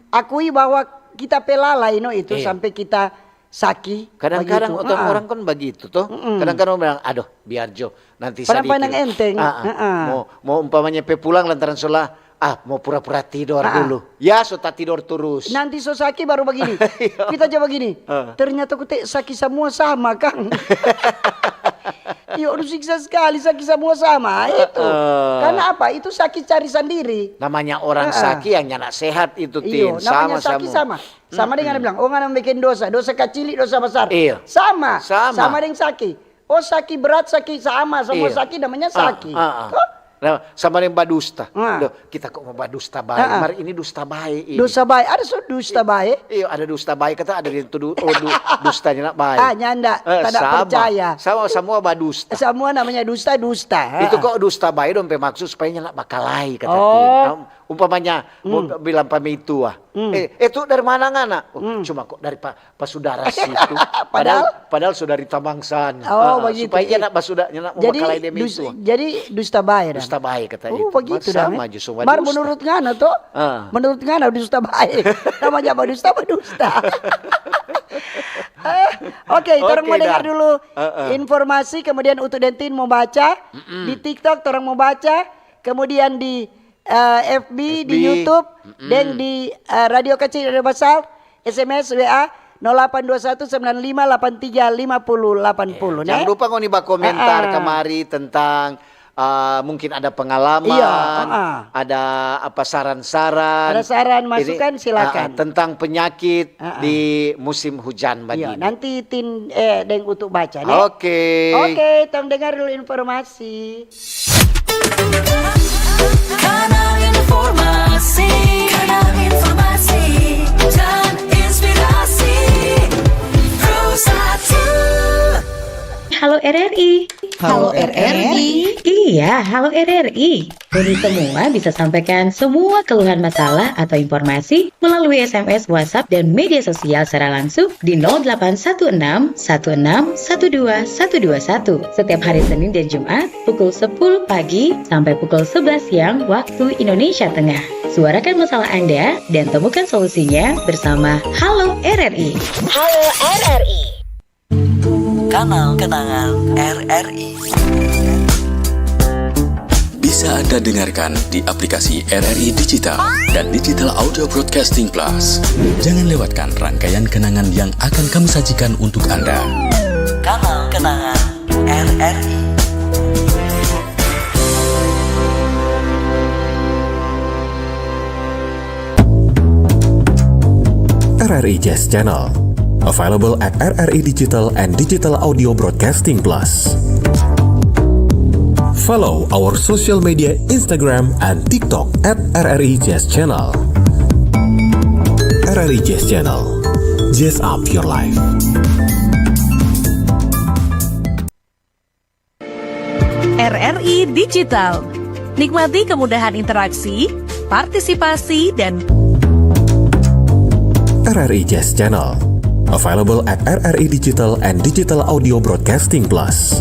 akui bahwa kita pe lalai no itu Iya. sampai kita saki Kadang-kadang begitu. orang, Ah. orang kan begitu toh. Mm-mm. Kadang-kadang orang bilang, "Aduh, biar jo, nanti Padahal sadiki." pandang enteng. Ah, ah. Ah, ah. Mau, mau umpamanya pe pulang lantaran so la, ah, mau pura-pura tidor Ah, ah. dulu. Ya, so tatidor terus. Nanti so saki baru begini. Iya. Kita coba gini. Ah. Ternyata kute saki samua sama, Kang. Iyo, aduh siksa sekali, saki samua sama. Itu. Ah, ah. Karena apa? Itu saki cari sandiri. Namanya orang Ah, ah. saki yang nyanda sehat itu, Iyo, Tin. namanya Sama saki samua. sama. Sama deng ada Mm-mm. bilang, "Oh, ngana bikin dosa, dosa kacili, dosa basar." Iya. Sama, Sama. sama deng saki. Oh, saki berat, saki sama, sama Iya. saki namanya Ah, saki. ah, ah. Toh? Nah, sama deng badusta. Ah. Loh, kita kok mo badusta bae? Ah, ah. Mar ini dusta bae ini. Dusta bae, ada so dusta bae? Iyo, ada dusta bae, kata ada yang tudu, oh, du-, dustanya nak bae. Ah, nyanda, Eh, tak sama. percaya. Sama, samua badusta. Samua namanya dusta, dusta. Itu Ah. kok dusta bae dong pe maksud supaya nyanda bakalae, kata Oh. Tin. Am, umpamanya, mo Hmm. bilang pa meitua, Hmm. "Eh, eh, tu dari mana ngana?" "Oh, Hmm. cuma kok dari pa, pa sudara situ." Padahal? Padahal, padahal so dari Tamang sana. Oh, Ah, begitu. supaya Eh, nyanda basuda, nyanda mo jadi bakalae demi dus-, itu. jadi dusta bae, dan? Dusta bae, kata Oh, itu. begitu, Mar dan, sama eh? jo, so Mar badusta. menurut ngana, toh? Ah. Menurut ngana dusta bae. Namanya badusta, badusta. Eh, oke, torang Oke, mo dengar dan. dulu Ah, ah. informasi, kemudian Utu Dentin mo baca. Mm-mm. Di TikTok, torang mo baca. Kemudian di eh, F B, di F B. YouTube, Mm-mm. deng di, eh, Radio Kecil Radio Basar, S M S, W A, nol delapan dua satu sembilan lima delapan tiga lima puluh delapan puluh, Jangan ne? lupa ngoni bakomentar Ah, ah. kamari tentang, eh, mungkin ada pengalaman, Iya, ah, ah. ada apa, saran-saran. Ada saran, Ini, masukan, silakan. ah, ah, tentang penyakit Ah, ah. di musim hujan Iya, bagini. nanti Tin, eh, deng Utu baca, ne? Oke. Oke, tong dengar dulu informasi. Kanal informasi, kanal informasi, dan inspirasi. Pro satu. Halo R R I. Halo R R I. Iya, halo R R I. Ngoni semua bisa sampaikan semua keluhan masalah atau informasi melalui S M S, WhatsApp, dan media sosial secara langsung di nol delapan satu enam satu enam satu dua satu dua satu setiap hari Senin dan Jumat pukul sepuluh pagi sampai pukul sebelas siang waktu Indonesia Tengah. Suarakan masalah Anda dan temukan solusinya bersama Halo R R I. Halo R R I. Kanal kenangan R R I. Bisa Anda dengarkan di aplikasi R R I Digital dan Digital Audio Broadcasting Plus. Jangan lewatkan rangkaian kenangan yang akan kami sajikan untuk Anda. Kanal kenangan R R I. R R I Jazz Channel. Available at R R I Digital and Digital Audio Broadcasting Plus. Follow our social media, Instagram and TikTok at R R I Jazz Channel. R R I Jazz Channel. Jazz up your life. R R I Digital. Nikmati kemudahan interaksi, partisipasi, dan R R I Jazz Channel. Available at R R I Digital and Digital Audio Broadcasting Plus.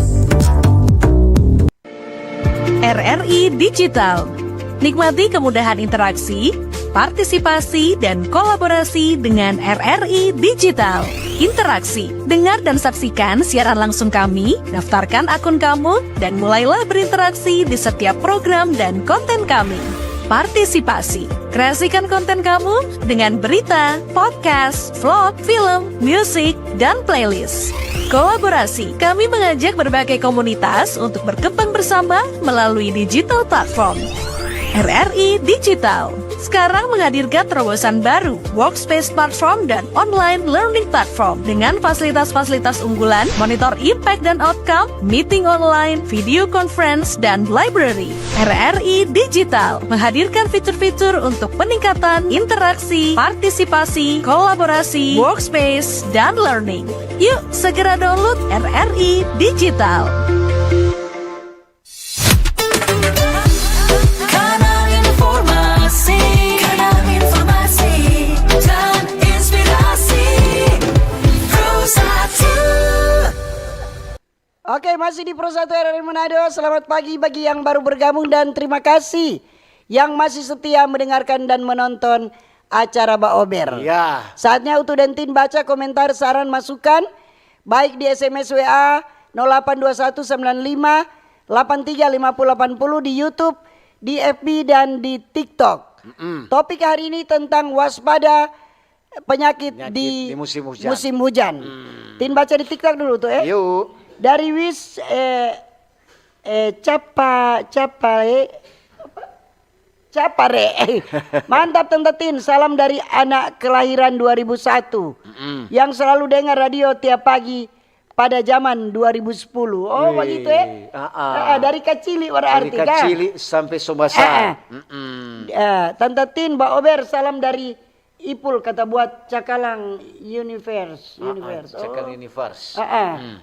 R R I Digital. Nikmati kemudahan interaksi, partisipasi, dan kolaborasi dengan R R I Digital. Interaksi. Dengar dan saksikan siaran langsung kami, daftarkan akun kamu, dan mulailah berinteraksi di setiap program dan konten kami. Partisipasi. Kreasikan konten kamu dengan berita, podcast, vlog, film, musik, dan playlist. Kolaborasi. Kami mengajak berbagai komunitas untuk berkembang bersama melalui digital platform. R R I Digital. sekarang menghadirkan terobosan baru, Workspace Platform dan Online Learning Platform, dengan fasilitas-fasilitas unggulan, monitor impact dan outcome, meeting online, video conference, dan library. R R I Digital menghadirkan fitur-fitur untuk peningkatan interaksi, partisipasi, kolaborasi, workspace, dan learning. Yuk, segera download R R I Digital. Kanal informasi, kanal informasi dan inspirasi. Pro satu. Oke, masih di Pro satu R R I Manado. Selamat pagi bagi yang baru bergabung dan terima kasih yang masih setia mendengarkan dan menonton acara Baober. Ya. Saatnya Utu dan Tin baca komentar, saran, masukan, baik di S M S, W A nol delapan dua satu sembilan lima delapan tiga lima puluh delapan puluh, di YouTube, di F B, dan di TikTok. Mm-mm. Topik hari ini tentang waspada penyakit Penyakit di di musim hujan. musim hujan. Hmm. Tin baca di TikTok dulu tuh, eh. Yuk. Dari Wis, eh, eh, Capa, Capa, eh, Capare. Mantap, Tante Tin. Salam dari anak kelahiran dua ribu satu, Mm-mm. yang selalu dengar radio tiap pagi pada zaman dua ribu sepuluh. Oh, Wih, begitu, eh? Ah, ah. Ah, ah, dari kacili berarti, Dari kan? kacili sampai so basar. Ah, ah. Mm-mm. Eh, Tante Tin, Baober, salam dari Ipul, kata buat Cakalang Universe. Ah, ah, Universe. Cakalang Oh. Universe. Ah, ah. Mm.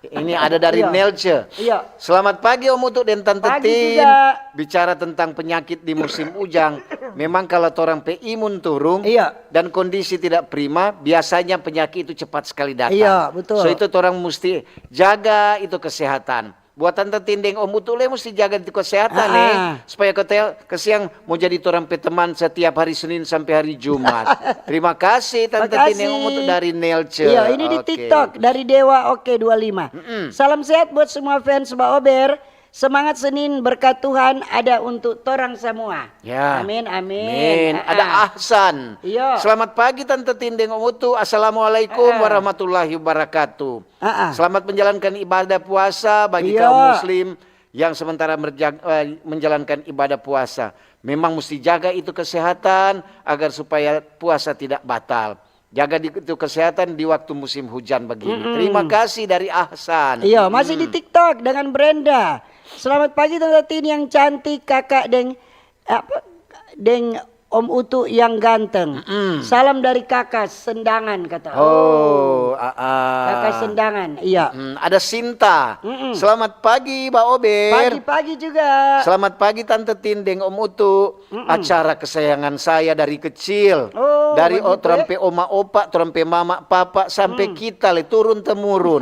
Ini ada dari Iya. Nelce. Iya. Selamat pagi, Om Utu dan Tante Pagi Tin. juga. Bicara tentang penyakit di musim ujang, memang kalau torang pe imun turun Iya. dan kondisi tidak prima, biasanya penyakit itu cepat sekali datang. Iya, betul. So, itu torang musti jaga itu kesehatan. Buat Tante Tin deng Om Utu le musti jaga itu kesehatan, Ah, eh, ah. supaya kata kasiang mo jadi torang pe teman setiap hari Senin sampe hari Jumat. Terima kasih, Tante Tin deng Om Utu Makasih. dari Nelce. Iya, ini di Oke. TikTok, dari Dewa Oke dua lima. Mm-mm. Salam sehat buat semua fans Baober. Semangat Senin, berkat Tuhan ada untuk torang semua. Ya. Amin, amin. Amin. Ah, Ada ah. Ahsan. Iya. Selamat pagi, Tante Tin deng Om Utu. Assalamualaikum Ah, ah. warahmatullahi wabarakatuh. Ah, ah. Selamat menjalankan ibadah puasa bagi Iya. kaum muslim yang sementara merja-, eh, menjalankan ibadah puasa. Memang musti jaga itu kesehatan agar supaya puasa tidak batal. Jaga di, itu kesehatan di waktu musim hujan begini. Mm-mm. Terima kasih dari Ahsan. Iya, masih di Mm. TikTok dengan Brenda. Selamat pagi, Tante Tin yang cantik, kakak deng, apa, deng Om Utu yang ganteng. Mm-mm. Salam dari kakak Sendangan, kata. Oh, ah, ah. Kakak Sendangan, iya. Mm, ada Sinta. Mm-mm. Selamat pagi, Baober. Pagi-pagi juga. Selamat pagi, Tante Tin deng Om Utu. Mm-mm. Acara kesayangan saya dari kecil. Oh, Dari o-, begitu, torang ya? pe oma opa, torang pe mama papa, sampe Hmm. kita le turun temurun.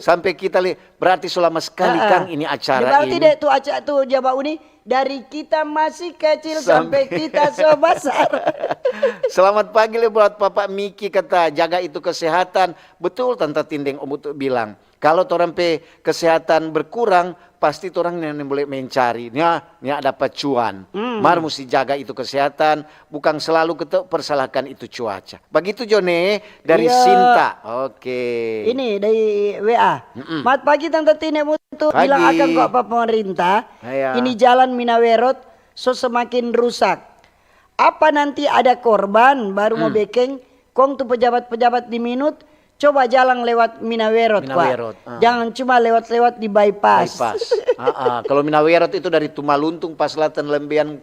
Sampe kita le, berarti so lama sekali, Ah, ah. Kang, ini acara Berarti ini. deh tu aca-, tu Jawa Uni, dari kita masih kecil Sampe sampe kita so basar. Selamat pagi le buat Papa Miki, kata, jaga itu kesehatan. Betul, Tante Tin deng Om Utu bilang. Kalo torang pe kesehatan berkurang, pasti torang yang boleh mencari. Nya, nya dapa cuan. Hmm. Mar musti jaga itu kesehatan, bukang selalu keta persalahkan itu cuaca. Bagitu jo ne, dari Iya. Sinta. Oke. Ini dari W A. Mm-mm. Mat pagi, Tante Tine Mutu, Pagi. bilang akang kwa pa pemerintah, Iya. ini jalan Minawerot so semakin rusak. Apa nanti ada korban baru mo Hmm. bekeng, kong tu pejabat-pejabat di Minut, coba jalang lewat Minawerot, kwa. Minawerot, ah. Jangan cuma lewat-lewat di bypass. Bypass. Ah, ah. Kalau Minawerot itu dari Tumaluntung pa selatan lembean,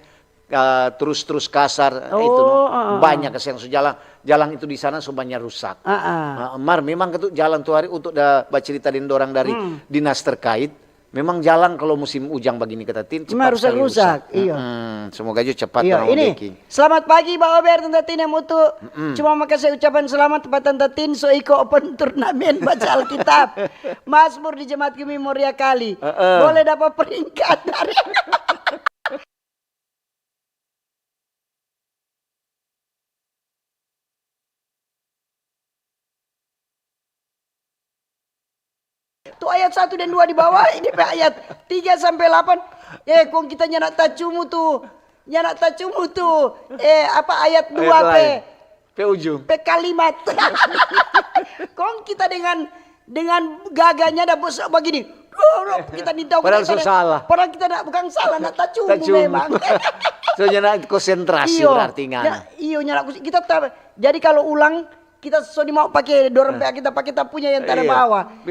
ah, terus-terus kasar, Oh, itu, no. ah, ah, Banyak ah. kasiang su jalang, jalang itu di sana su banya rusak. Ah, ah. Ah, mar memang itu jalang tu hari untuk da bacerita deng dorang dari Hmm. dinas terkait. Memang jalang kalau musim ujang bagini kata Tin, Memang cepat sekali rusak-rusak, rusak. iya. Mm-mm. Semoga jo cepat Iya, dorang ini. beking. Selamat pagi, Ba Ober, Tanta Tin yang mutu. Mm-mm. Cuma mau kasih ucapan selamat pa Tanta Tin, so iko open turnamen baca Alkitab. Mazmur di Jemaat Gumi Moria Kali. Heeh. Boleh dapat peringkat dari Tu ayat satu dan dua di bawah, ini pe ayat tiga sampe lapan. Eh, kong kita nyanda tacumu tu. Nyanda tacumu tu. Eh, apa, ayat Ayat dua pe. lain. Pe ujung. Pe kalimat. Kong kita dengan, dengan gaganya da bos bagini. Oh, kita nintau, padahal kita so salah. Padahal kita nak, bukan salah, nak tacumu memang. So, nyanda konsentrasi. Iyo, berarti ngana. Iyo, nyanda kus-, kita ta-, jadi kalau ulang, kita so di mau pake dorang pe, kita pake ta punya yang tara bawa.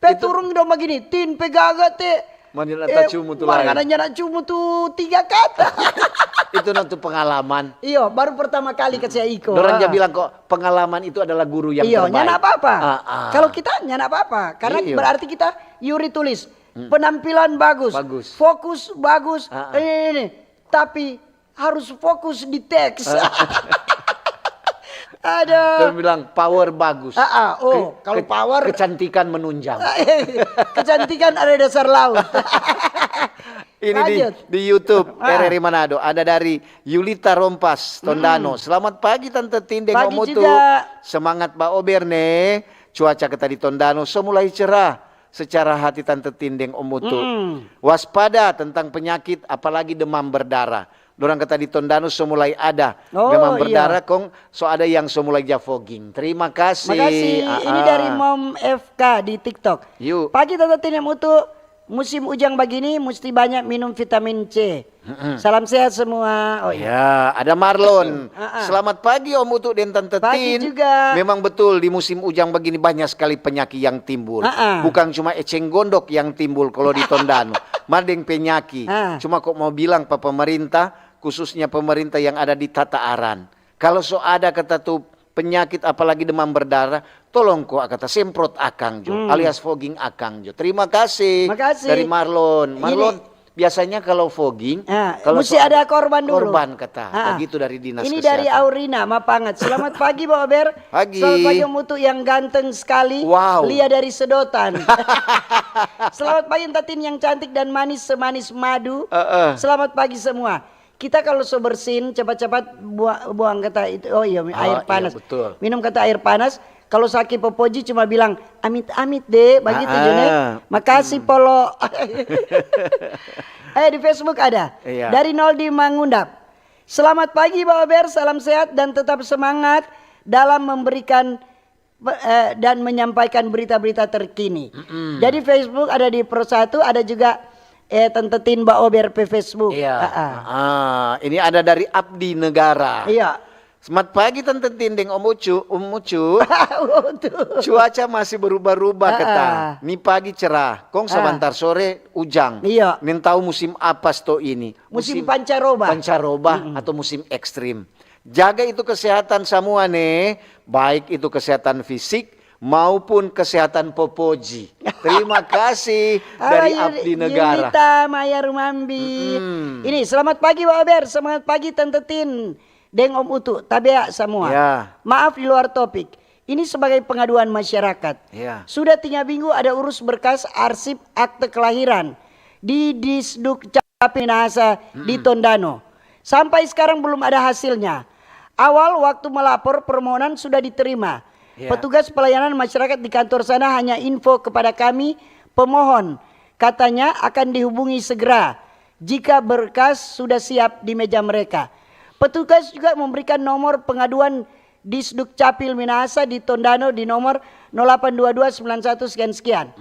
Pe turung dong bagini, Tin pe gaga te. Mani na tacumu tu lain. Mani na cumu tu tiga kata. Itu nanti pengalaman. Iyo, baru pertama kali kasi iko. Dorang ja bilang kok pengalaman itu adalah guru yang terbaik. Iyo, nyanda apa-apa. Kalau kita nyanda apa-apa, karena berarti kita Yuri tulis penampilan bagus, fokus bagus, ini, ini, ini. Tapi harus fokus di teks. Ada. Dia bilang power bagus. Ah, ah, oh, kalau power, kecantikan menunjang. Kecantikan ada dasar laut. Ini di, di YouTube R R I Manado, ada dari Yulita Rompas, Tondano. Selamat pagi Tante Tin deng Om Utu. Semangat ba ober ne. Cuaca kata di Tondano so mulai cerah. Secara hati Tante Tin deng Om Utu. Waspada tentang penyakit, apalagi demam berdarah. Dorang kata di Tondano so mulai ada demam berdarah, kong so ada yang so mulai ja fogging. Terima kasih. Makasih. Ini dari Mom F K di TikTok. Pagi Tante Tin deng Om Utu, musim ujang bagini musti banyak minum vitamin C. Salam sehat semua. Oh iya. Ya, ada Marlon. Selamat pagi Om Utu deng Tante Tin. Pagi juga. Memang betul, di musim ujang begini banyak sekali penyakit yang timbul. Bukan cuma eceng gondok yang timbul kalau di Tondano, mar deng penyakit. Cuma kok mau bilang pa pemerintah, khususnya pemerintah yang ada di Tata Aran. Kalau so ada kata tu penyakit, apalagi demam berdarah, tolong ko kata semprot akang jo, alias fogging akang jo. Terima kasih. Makasih. Dari Marlon. Marlon, biasanya kalau fogging, musti ada korban dulu. Korban kata. Begitu dari dinas kesehatan. Ini dari Aurina Mapanget. Selamat pagi, Bo Ober. Pagi. Selamat pagi, Om Utu yang ganteng sekali. Wow. Lia dari Sedotan. Selamat pagi, Tante Tin yang cantik dan manis semanis madu. Selamat pagi semua. Kita kalau so bersin, cepat-cepat bua-, buang kata itu, oh iya, air panas. Betul. Minum kata air panas. Kalau saki popoji cuma bilang, "Amit-amit deh," bagitu jo, ne? Makasih, Polo. Eh, di Facebook ada. Iya. Dari Noldi Mangundap. Selamat pagi, Bo Ober. Salam sehat dan tetap semangat dalam memberikan be-, eh, dan menyampaikan berita-berita terkini. Jadi Facebook ada di Pro Satu, ada juga, eh, Tante Tin Ba Ober pe Facebook. Iya. Ini ada dari Abdi Negara. Iya. Selamat pagi Tante Tin deng Om Ucu, Om Ucu. Cuaca masih berubah-ubah kata. Ni pagi cerah, kong sabantar sore ujang. Iya. Nintau musim apa sto ini? Musim pancaroba. Pancaroba atau musim ekstrim. Jaga itu kesehatan samua ne, baik itu kesehatan fisik maupun kesehatan popoji. Terima kasih dari Abdi Negara. Yulita Maya Rumambi. Ini, selamat pagi, Wa Ober. Selamat pagi, Tante Tin. Deng Om Utu, tabea samua. Ya. Maaf di luar topik. Ini sebagai pengaduan masyarakat. Ya. Sudah tiga minggu ada urus berkas arsip akte kelahiran di Disduk Capil Minahasa di Tondano. Sampai sekarang belum ada hasilnya. Awal waktu melapor, permohonan sudah diterima. Ya. Petugas pelayanan masyarakat di kantor sana hanya info kepada kami, pemohon, katanya akan dihubungi segera jika berkas sudah siap di meja mereka. Petugas juga memberikan nomor pengaduan Disduk Capil Minahasa di Tondano di nomor nol delapan dua dua sembilan satu sekian-sekian.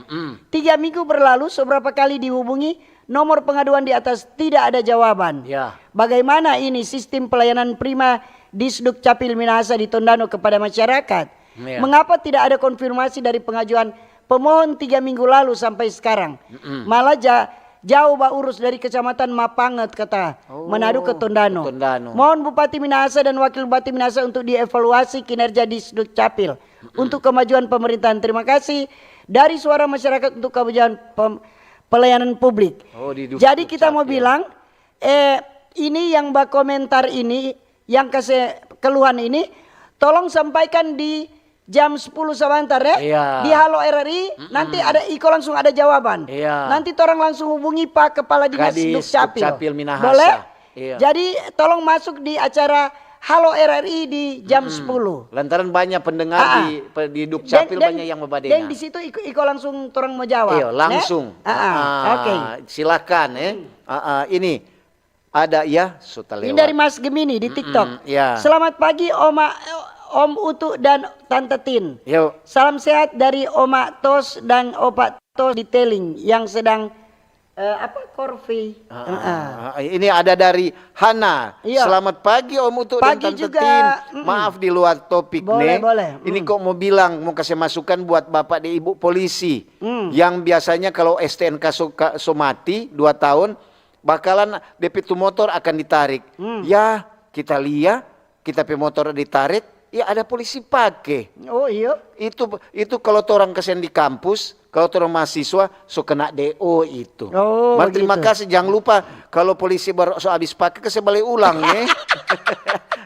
Tiga minggu berlalu, seberapa kali dihubungi, nomor pengaduan di atas tidak ada jawaban. Ya. Bagaimana ini sistem pelayanan prima Disduk Capil Minahasa di Tondano kepada masyarakat? Ya. Mengapa tidak ada konfirmasi dari pengajuan pemohon tiga minggu lalu sampai sekarang? Malah ja-, jauh ba urus dari Kecamatan Mapanget, kata, Manado ke Tondano. Mohon Bupati Minahasa dan Wakil Bupati Minahasa untuk dievaluasi kinerja Disduk Capil untuk kemajuan pemerintahan. Terima kasih dari Suara Masyarakat untuk kemajuan pem-, pelayanan publik. Jadi kita mau bilang, eh, ini yang bakomentar ini, yang kase keluhan ini, tolong sampaikan di jam sepuluh sabantar, ya. Iya. Di Halo R R I, nanti ada iko langsung ada jawaban. Iya. Nanti torang langsung hubungi pa Kepala Dinas Dukcapil. Kadis Dukcapil Minahasa. Boleh? Iya. Jadi, tolong masuk di acara Halo R R I di jam sepuluh. Lantaran banyak pendengar di, pe-, di Dukcapil, banyak yang babadengar. Deng di situ iko, iko langsung torang mo jawab, ne? Iya, langsung. Oke. Silakan, eh. Ini, ada, ya, so talewat. Ini dari Mas Gemini di TikTok. Iya. Selamat pagi, Oma, Om Utu dan Tante Tin. Yo. Salam sehat dari Oma Tos dan Opa Detailing yang sedang, eh, apa, korfi. Ah, ah, ini ada dari Hana. Iya. Selamat pagi Om Utu dan Tante Tin. Pagi juga. Mm-mm. Maaf di luar topik. Boleh, nih. Boleh. Ini, mm, kok mau bilang, mau kasih masukan buat Bapak deng Ibu polisi. Mm. Yang biasanya kalau S T N K so, ka-, so mati dua tahun, bakalan depe tu motor akan ditarik. Mm. Ya, kita lia, kita pe motor ditarik, ya ada polisi pake. Oh, iya? Itu, itu kalau torang kasiang di kampus, kalau torang mahasiswa, so kena D O itu. Oh, begitu. Mar terima kasih, jang lupa kalau polisi baru so abis pake, kase bale ulang, eh.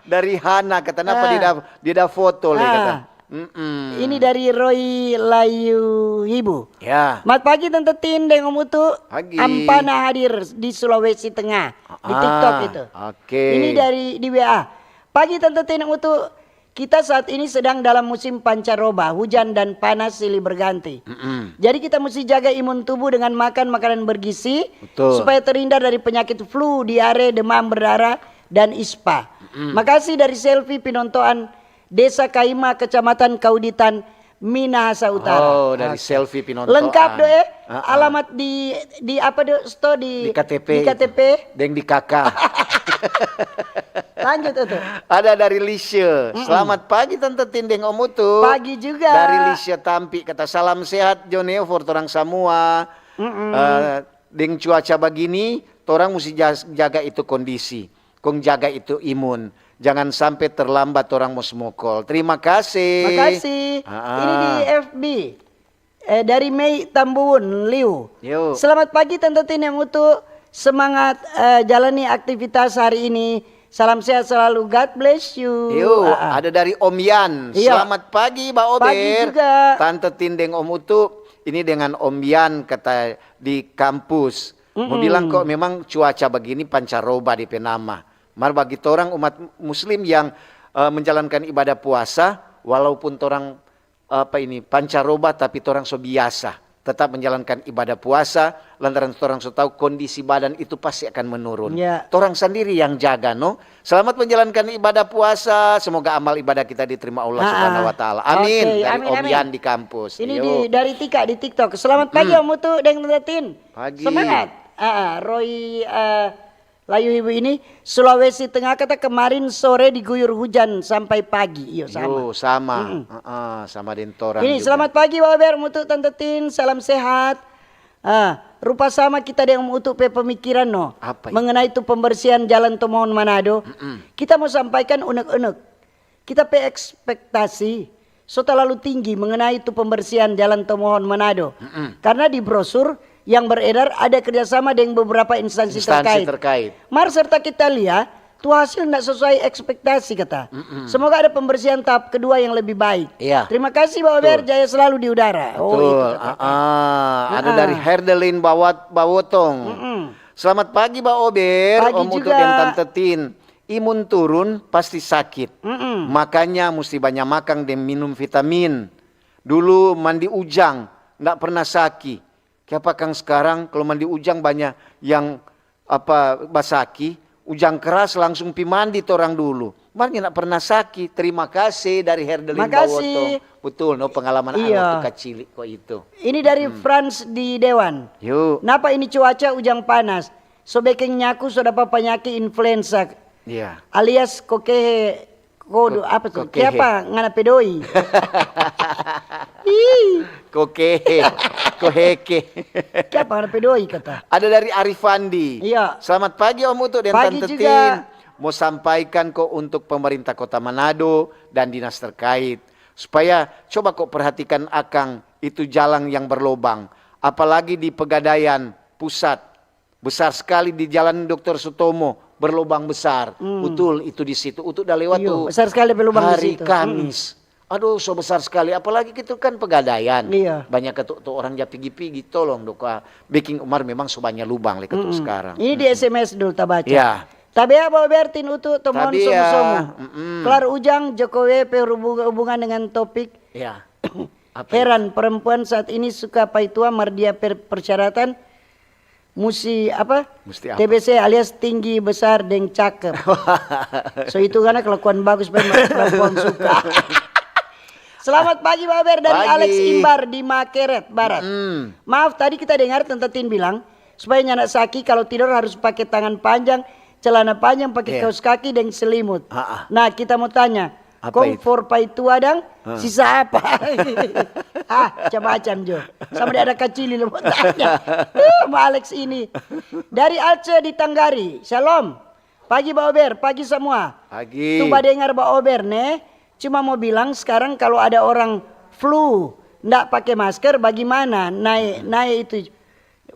Dari Hana, kata napa, ah, dia da, dia da foto le, ah, kata. Mm-mm. Ini dari Roy Layu Hibu. Ya. Mat pagi, Tante Tin deng Om Utu. Pagi. Ampana hadir di Sulawesi Tengah. Di, ah, TikTok itu. Oke. Ini dari, di W A. Pagi, Tante Tin deng Utu. Kita saat ini sedang dalam musim pancaroba, hujan dan panas silih berganti. Mm-mm. Jadi kita mesti jaga imun tubuh dengan makan makanan bergizi, betul, supaya terhindar dari penyakit flu, diare, demam berdarah, dan ispa. Mm-mm. Makasih dari Selfie Pinontoan, Desa Kaima, Kecamatan Kauditan, Minahasa Utara. Oh, dari, oke, Selfie Pinontoan. Lengkap do, eh? Ah, ah. Alamat di, di apa do, Sto, di, di K T P di itu. K T P. Deng di K K. Lanjut, Utu. Ada dari Lisha. Mm-mm. Selamat pagi, Tante Tin deng Om Utu. Pagi juga. Dari Lisha Tampi, kata, "Salam sehat jo neo for torang samua." Mm-mm. Eh, deng cuaca bagini, torang musti ja-, jaga itu kondisi. Kong jaga itu imun. Jangan sampe terlambat torang mo smokol. Terima kasih. Makasih. Ah, ah. Ini di F B. Eh, dari Mei Tambuun, Liu. Yo. Selamat pagi, Tante Tin deng Utu. Semangat, eh, jalani aktivitas hari ini. Salam sehat selalu. God bless you. Yo, ah, ah, ada dari Om Yan. Iya. Selamat pagi, Ba Ober. Pagi juga. Tante Tin deng Om Utu. Ini dengan Om Yan, kata, di kampus. Mo, mm-mm, bilang kok memang cuaca bagini pancaroba depe nama. Mar bagi torang umat muslim yang, eh, menjalankan ibadah puasa, walaupun torang, apa ini, pancaroba, tapi torang so biasa tetap menjalankan ibadah puasa, lantaran torang so tau kondisi badan itu pasti akan menurun. Ya. Torang sendiri yang jaga, no? Selamat menjalankan ibadah puasa, semoga amal ibadah kita diterima Allah, ah, ah, Subhanahu wa Ta'ala. Amin. Oke, dari, amin, Om, amin. Yan di kampus. Ini, yo, di, dari Tika di TikTok. Selamat pagi, mm-mm, Om Utu deng Tante Tin. Pagi. Semangat. Ah, ah, Roy, eh, Layu Ibu ini, Sulawesi Tengah, kata, kemarin sore diguyur hujan sampai pagi. Iyo, sama. Yo, sama. Mm-mm. Heeh, sama deng torang juga. Ini, selamat pagi, Ba Ober, Om Utu, Tante Tin, salam sehat. Ah, rupa sama kita deng Om Utu pe pemikiran, no. Apa itu? Mengenai tu pembersihan Jalan Tomohon Manado, mm-mm, kita mo sampaikan unek-unek. Kita pe ekspektasi so talalu tinggi mengenai tu pembersihan Jalan Tomohon Manado. Mm-mm. Karena di brosur yang beredar ada kerjasama deng beberapa instansi, instansi terkait, terkait. Mar serta kita lia, tu hasil nda sesuai ekspektasi, kata. Mm-mm. Semoga ada pembersihan tahap kedua yang lebih baik. Iya. Terima kasih, Ba Ober, betul, jaya selalu di udara. Oh, betul. Itu kata. Ah, ah. Ada, ah, dari Herdelin Bawat-, Bawotong. Mm-mm. Selamat pagi, Ba Ober, pagi juga. Om Utu deng Tante Tin. Imun turun, pasti sakit. Mm-mm. Makanya musti banya makang deng minum vitamin. Dulu mandi ujang, nda pernah saki. Kiapa kang skarang kalu mandi ujang banya yang, apa, basaki, ujang keras langsung pi mandi torang dulu. Mar nyanda pernah saki. Terima kase dari Herdelin Bawotong. Makasih. Betul, no, pengalaman, iyo, waktu kacili ko itu. Ini dari, hmm, Frans di Dewan. Yo. Napa ini cuaca ujang panas? So beking nyaku so dapa panyaki influenza. Iya. Alias kokehe kodo, ko-, apa tu? Kokehe. Kiapa ngana pe doi? Ih. Kokehe. Koheke. Kiapa ngana pe doi, kata? Ada dari Arifandi. Iya. Selamat pagi, Om Utu deng Tante Tin. Pagi juga. Mo sampaikan ko untuk pemerintah Kota Manado dan dinas terkait, supaya coba ko perhatikan akang itu jalang yang berlobang, apalagi di Pegadaian Pusat. Besar skali di Jalan Doktor Sutomo, berlobang besar. Hmm. Betul, itu di situ. Utu da lewat tu. Iyo, besar skali berlobang di situ. Hari Kamis. Hmm. Aduh, so besar skali. Apalagi itu kan Pegadaian. Iya. Banya katu tu orang ja pigi-pigi, tolong doka. Beking mar memang so banya lubang le katu skarang. Mm-mm. Ini di S M S dulu tabaca. Iya. Tabea Ba Ober, Tin Utu, Tomohon, tabea. Somo-somo. Mm-mm. Klar ujang, Jokowi pe hubung-, hubungan dengan topik. Iya. Apa itu? Heran, perempuan saat ini suka paitua, mar dia per-, persyaratan musti apa? Musti apa? T B C alias tinggi, besar, deng cakep. So itu karena kelakuan bagus, memang perempuan suka. Selamat pagi, Baber, dari Alex Imbar di Makeret Barat. Mm. Maaf, tadi kita dengar Tante Tin bilang, supaya nyanda saki, kalau tidor harus pake tangan panjang, celana panjang, pake kaos kaki deng selimut. Ah, ah. Nah, kita mo tanya, kong for pai tua dang? Ah. Sisa apa? Ah, macam-macam jo. Sama ada kacili lo mo tanya. Uh, ma Alex ini. Dari Alce di Tanggari. Shalom. Pagi, Baober, pagi samua. Pagi. Tu badengar Baober ne, cuma mo bilang skarang kalu ada orang flu, nda pake masker, bagimana? Nae, nae itu,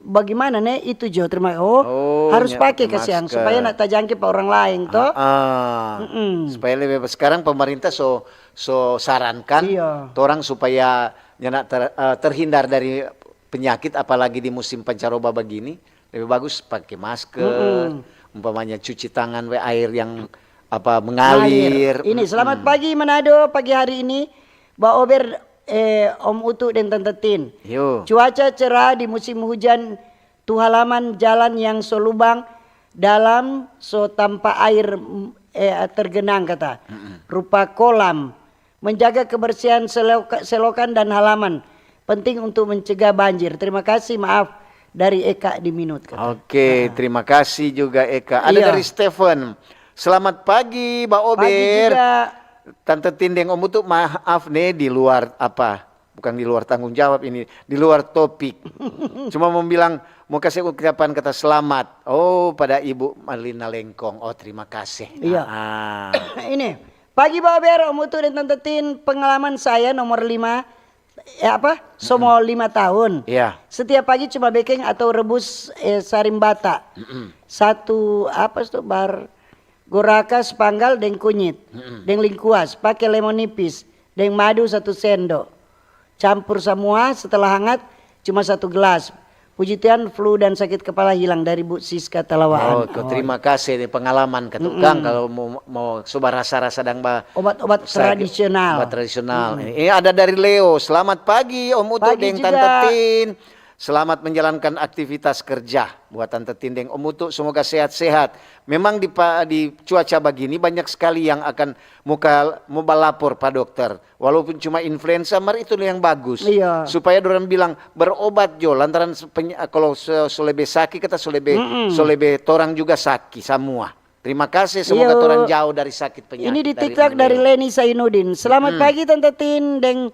bagimana ne itu jo? Terima, oh, harus pake, kasiang, supaya nda tajangke pa orang laeng, to. Ah, ah. Mm-mm. Supaya lebe, skarang pemerintah so, so sarankan torang supaya nyanda ter-, eh, terhindar dari penyakit, apalagi di musim pancaroba bagini. Lebe bagus pake masker, umpamanya cuci tangan we aer yang, apa, mengalir. Ini, selamat pagi Manado, pagi hari ini, Baober, eh, Om Utu deng Tante Tin. Yo. Cuaca cerah di musim hujan, tu halaman jalan yang so lubang dalam, so tampa air, mm, eh, tergenang kata. Mm-mm. Rupa kolam. Menjaga kebersihan seloka-, selokan dan halaman penting untuk mencegah banjir. Terima kasih, maaf, dari Eka di Minut, kata. Oke, terima kasih juga, Eka. Ada dari Stephen. Selamat pagi, Baober. Pagi juga. Tante Tin deng Om Utu, maaf ne, di luar apa? Bukan di luar tanggung jawab ini, di luar topik. Cuma mau bilang, mau kasih ucapan kata selamat. Oh, pada Ibu Marlina Lengkong. Oh, terima kasih. Iya. Ah. Ini, pagi Baober, Om Utu deng Tante Tin, pengalaman saya nomor lima, eh, apa? Somo lima tahun. Iya. Setiap pagi cuma bekeng atau rebus, eh, sarimbata. Mm-mm. Satu, apa tu, bar, goraka, spanggal, deng kunyit, deng lingkuas, pake lemon nipis, deng madu satu sendo. Campur samua, setelah hangat, cuma satu gelas. Puji Tuhan, flu dan sakit kepala hilang dari Bu Siska Talawaan. Oh, ko terima kasih ni pengalaman ka tukang, kalau mo, mo coba rasa-rasa dang ba obat-obat tradisional. Obat tradisional. Ini ada dari Leo. Selamat pagi, Om Utu deng Tante Tin. Selamat menjalankan aktivitas kerja buat Tante Tin deng Om Utu. Semoga sehat-sehat. Memang di pa-, di cuaca bagini banyak sekali yang akan muka, mo balapor pa dokter. Walaupun cuma influenza, mar itu yang bagus. Iya. Supaya dorang bilang berobat jo, lantaran se-, peny-, kalau so, so lebe saki, kata so lebe, so lebe torang juga saki samua. Terima kasih, semoga torang jauh dari sakit penyakit. Ini di TikTok dari Leni Sainudin. Selamat pagi, Tante Tin deng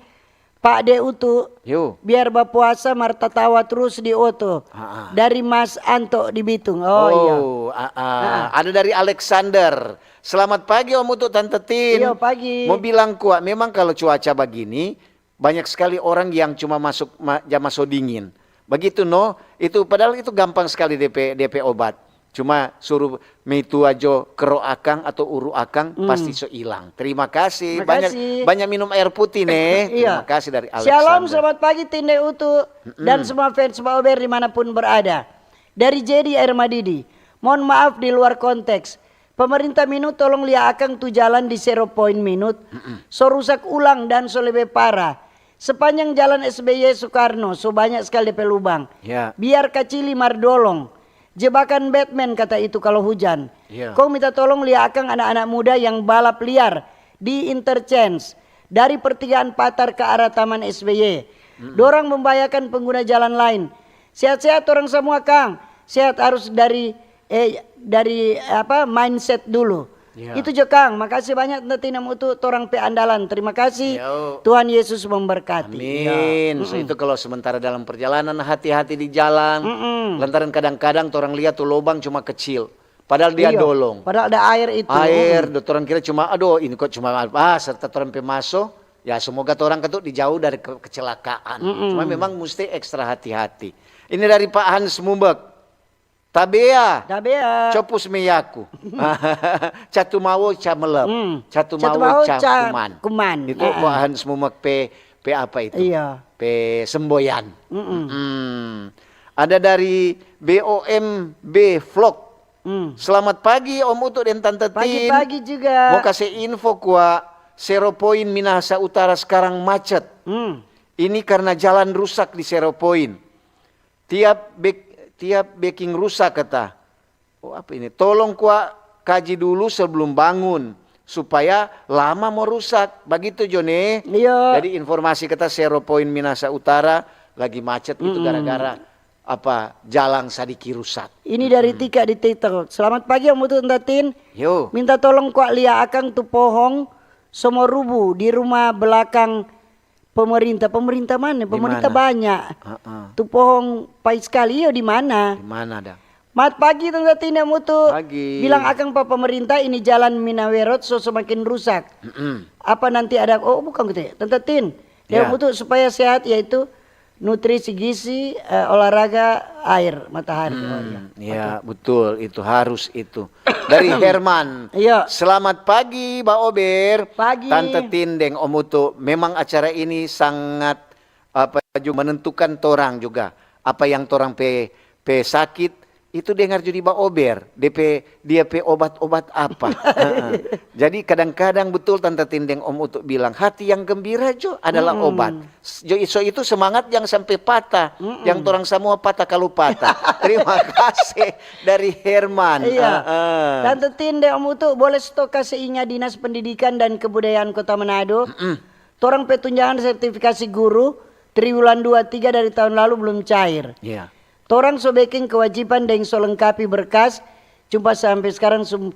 Pak De Utu. Yo. Biar bapuasa mar tatawa trus di oto. Ah, ah. Dari Mas Anto di Bitung. Oh, iya. Ah, ah. Ah, ah. Ada dari Alexander. Selamat pagi, Om Utu, Tante Tin. Iyo, pagi. Mo bilang kwa, memang kalo cuaca bagini, banyak skali orang yang cuma masuk ma-, ja maso dingin. Bagitu no, itu padahal itu gampang skali depe, depe obat. Cuma suru meitua jo kero akang atau uru akang, pasti so ilang. Terima kasih. Banyak, banyak minum air putih, ne. Iya. Terima kasih dari Alexander. Shalom, selamat pagi, Tin de Utu, dan semua fans Baober dimanapun berada. Dari Jedi Air Madidi. Mohon maaf di luar konteks. Pemerintah Minut, tolong lia akang tu jalan di Zero Point Minut. So rusak ulang dan so lebe parah. Sepanjang jalan S B Y Soekarno, so banyak skali depe lubang. Ya. Biar kacili mar dolong. Jebakan Batman kata itu kalo hujan. Ya. Kong minta tolong lia akang anak-anak muda yang balap liar di interchange dari pertigaan Patar ke arah Taman S B Y. Dorang membahayakan pengguna jalan lain. Sehat-sehat torang samua, kang. Sehat harus dari, eh, dari, apa, mindset dulu. Ya. Itu jo, kang. Makasih banyak, nanti nemu tu torang pe andalan. Terima kasih. Yo. Tuhan Yesus memberkati. Amin. Ya. So, itu kalau sementara dalam perjalanan, hati-hati di jalan. Lantaran kadang-kadang torang lia tu lobang cuma kecil. Padahal dia dolong. Iyo, padahal ada air itu. Air, do torang kira cuma, "Aduh, ini kok cuma apa?" Serta torang pe maso, ya semoga torang ketuk dijauh dari ke-, kecelakaan. Cuma memang musti ekstra hati-hati. Ini dari Pak Hans Mubek. Tabea. Tabea. Copus meyaku. Catu mawo ca melep. Catu mawo ca kuman. Itu Pak Hans Mubek pe, pe apa itu? Iya. Pe semboyan. Mm-mm. Ada dari B O M B Vlog. Selamat pagi, Om Utu deng Tante Tin. Pagi-pagi juga. Mo kase info kwa, Zero Point Minahasa Utara skarang macet. Ini karna jalan rusak di Zero Point. Tiap bek-, tiap beking rusak kata. Oh, apa ini? Tolong kwa kaji dulu sebelum bangun. supaya lama mo rusak. Bagitu jo ne. Iya. Jadi informasi kata Zero Point Minasa Utara lagi macet itu gara-gara apa, jalang sadiki rusak. Ini dari Tika di TikTok. Selamat pagi Om Utu, Tanta Tin. Yo. Minta tolong kwa lia akang tu pohong so mo rubu di rumah belakang pemerintah. Pemerintah mana? Pemerintah banyak. Tu pohong pai skali, iyo, di mana? Di mana, dang? Mat pagi, Tanta Tin deng Om Utu. Pagi. Bilang akang pa pemerintah ini jalan Minawerot so semakin rusak. Apa nanti ada, oh, bukan gitu ya, Tanta Tin deng Om Utu supaya sehat, yaitu nutrisi gizi, eh, olahraga, air, matahari. Oh, iya. Ya, betul, itu harus itu. Dari Herman. Iya. Selamat pagi, Ba Ober. Pagi. Tanta Tin deng Om Utu, memang acara ini sangat, apa, juga menentukan torang juga. Apa yang torang pe, pe sakit, itu dengar jo di Ba Ober, de pe, dia pe obat-obat apa. Jadi kadang-kadang betul Tanta Tin deng Om Utu bilang, hati yang gembira jo adalah obat. Jo, so itu semangat jang sampe patah. Jang torang samua patah kalu patah. Terima kasih dari Herman. Iya. Tanta Tin deng Om Utu, boleh sto kase inga Dinas Pendidikan dan Kebudayaan Kota Manado? Torang pe tunjangan sertifikasi guru triwulan dua tiga dari tahun lalu belum cair. Iya. Torang so beking kewajiban deng so lengkapi berkas, cuma sampe skarang sum-,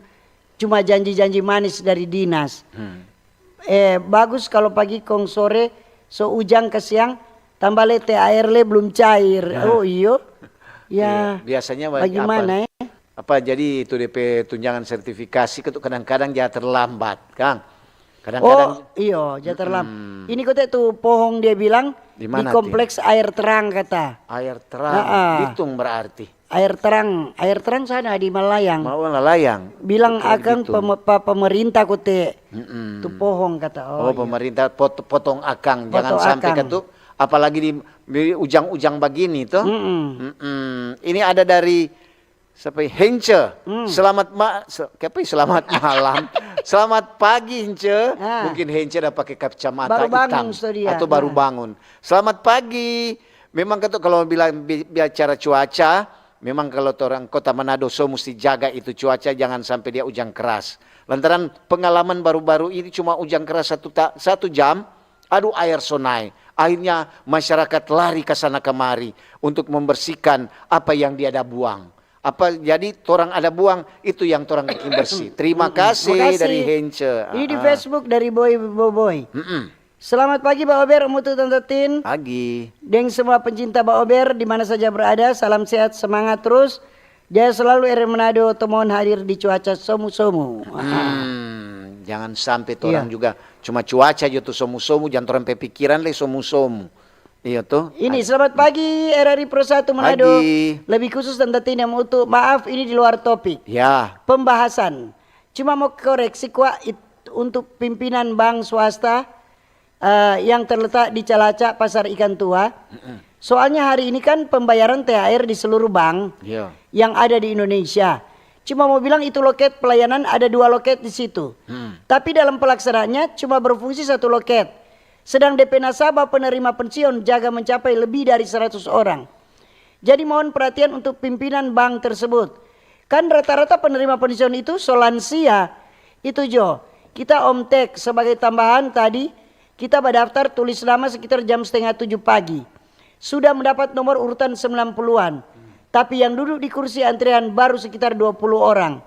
cuma janji-janji manis dari dinas. Eh, bagus kalo pagi kong sore so ujang ka siang, tambah le T H R le blum cair. Oh, iyo. Ya, biasanya bag-, bagimana, apa, eh? Apa, jadi itu de pe tunjangan sertifikasi itu kadang-kadang ja terlambat, kang. Kadang-kadang. Oh, iyo, ja terlambat. Ini kote tu pohong dia bilang di kompleks Air Terang, kata. Air Terang, Bitung berarti. Air Terang, Air Terang sana di Malayang. Malayang. Bilang akang pa pemerintah kote tu pohong, kata. Oh, pemerintah potong akang, jangan sampe katu, apalagi di, di ujang-ujang bagini to. Ini ada dari sapa, Hence. Selamat ma-, se-, apa, selamat malam. Selamat pagi, Hence. Mungkin Hence ada pake kacamata hitam atau baru bangun. Selamat pagi. Memang katu kalau bilang bi-, bicara cuaca, memang kalau torang Kota Manado so musti jaga itu cuaca, jangan sampe dia ujang keras. Lantaran pengalaman baru-baru ini cuma ujang keras satu ta-, satu jam, aduh, aer so nae. Akhirnya masyarakat lari ka sana kamari untuk membersihkan apa yang dia ada buang. Apa jadi torang ada buang, itu yang torang bikin bersih. Terima kasih dari Hence. Ini di Facebook dari Boy Boboy. Selamat pagi, Ba Ober, Om Utu, Tanta Tin. Pagi. Deng semua pencinta Ba Ober, di mana saja berada, salam sehat, semangat terus. Jaya selalu R R I Manado, tomohon hadir di cuaca somu-somu. Hmm, jangan sampe torang juga cuma cuaca jo tu somu-somu, jang torang pe pikiran lei somu-somu. Iyo to? Ini, selamat pagi, R R I Pro satu Manado. Pagi. Lebih khusus, Tanta Tin deng Om Utu, maaf, ini di luar topik. Ya. Pembahasan. Cuma mo koreksi kwa, it-, untuk pimpinan bank swasta, eh, yang terletak di Calaca, Pasar Ikan Tua. Soalnya hari ini kan pembayaran T H R di seluruh bank yang ada di Indonesia. Cuma mo bilang itu loket pelayanan, ada dua loket di situ. Tapi dalam pelaksanaannya cuma berfungsi satu loket. Sedang de pe nasaba penerima pensiun jaga mencapai lebih dari seratus orang. Jadi mohon perhatian untuk pimpinan bank tersebut. Kan rata-rata penerima pensiun itu so lansia. Itu jo, kita Om Tek sebagai tambahan tadi, kita badaftar tulis nama sekitar jam setengah tujuh pagi. Sudah mendapat nomor urutan sembilan puluhan. Tapi yang duduk di kursi antrean baru sekitar dua puluh orang.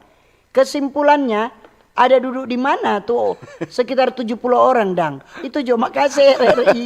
Kesimpulannya, ada duduk di mana tu sekitar tujuh puluh orang, dang? Itu jo, makase R R I.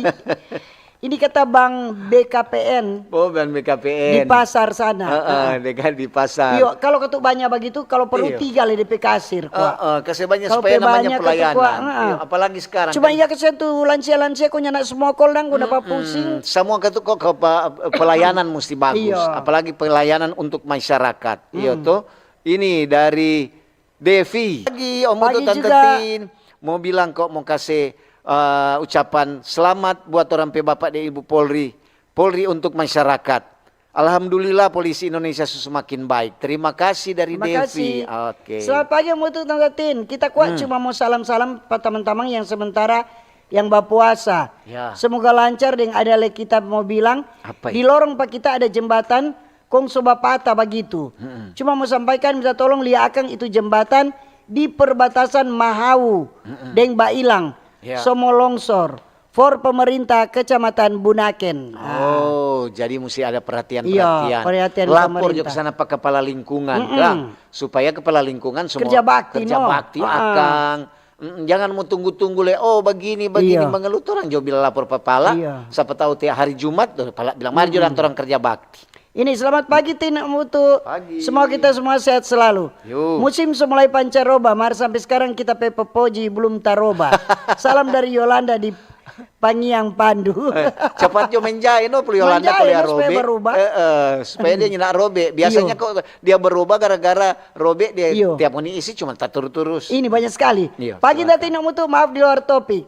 Ini kata Bang B K P N. Oh, Bang B K P N. Di pasar sana. Heeh, dekat di pasar. Iyo, kalo katu banya bagitu, kalo perlu tiga le de pe kasir, kwa. Heeh, kase banya supaya namanya pelayanan. Iyo, apalagi sekarang. Cuma kan. Iya, kasihan tu lansia-lansia, ko nyanda smokol dang, ko dapa pusing. Samua katu ko ke pa-, pelayanan musti bagus. Iyo. Apalagi pelayanan untuk masyarakat. Iyo to. Ini dari Devi. Pagi, Om Utu, Tante Tin. Mo bilang kok, mo kase, eh, ucapan selamat buat torang pe Bapak deng Ibu Polri. Polri untuk masyarakat. Alhamdulillah, polisi Indonesia su semakin baik. Terima kasih dari Devi. Oke. Selamat pagi, Om Utu, Tante Tin. Kita kwa cuma mo salam-salam pa tamang-tamang yang sementara yang bapuasa. Ya. Semoga lancar deng ada le kita mo bilang, di lorong pa kita ada jembatan, kong so bapata bagitu. Cuma mo sampaikan, minta tolong lia akang itu jembatan di perbatasan Mahau deng Bailang, Ya. Somolongsor, for pemerintah Kecamatan Bunaken. Ah. Oh, jadi mesti ada Iya, perhatian-perhatian. Perhatian Lapor jo pemerintah. Sana pa kepala lingkungan Mm-mm. Lah, supaya kepala lingkungan semua Kerja bakti, kerja no? bakti, Ah. Akang. Mm, jangan mau tunggu-tunggu le, oh begini begini Iya. mengeluh, torang jo bilang lapor pa pala. Iya. Siapa tahu tiap hari Jumat, tuh, pala bilang mari jo dang torang kerja bakti. Ini selamat pagi Tina Mutu. Pagi. Semoga kita semua sehat selalu. Yo. Musim so mulai pancaroba, mar sampai sekarang kita pe popoji belum taroba. Salam dari Yolanda di Pangiang Pandu. Cepat jo menjai no, perlu Yolanda Menjai kalau ya no, supaya robek. Berubah. Eh, eh, supaya dia nyanda robek. Biasanya Iyo. Kok dia berubah gara-gara robek dia Iyo. Tiap ngoni isi cuma tatur turus. Ini banyak sekali. Iya, Pagi silakan. Tati Ina Mutu, maaf di luar topik.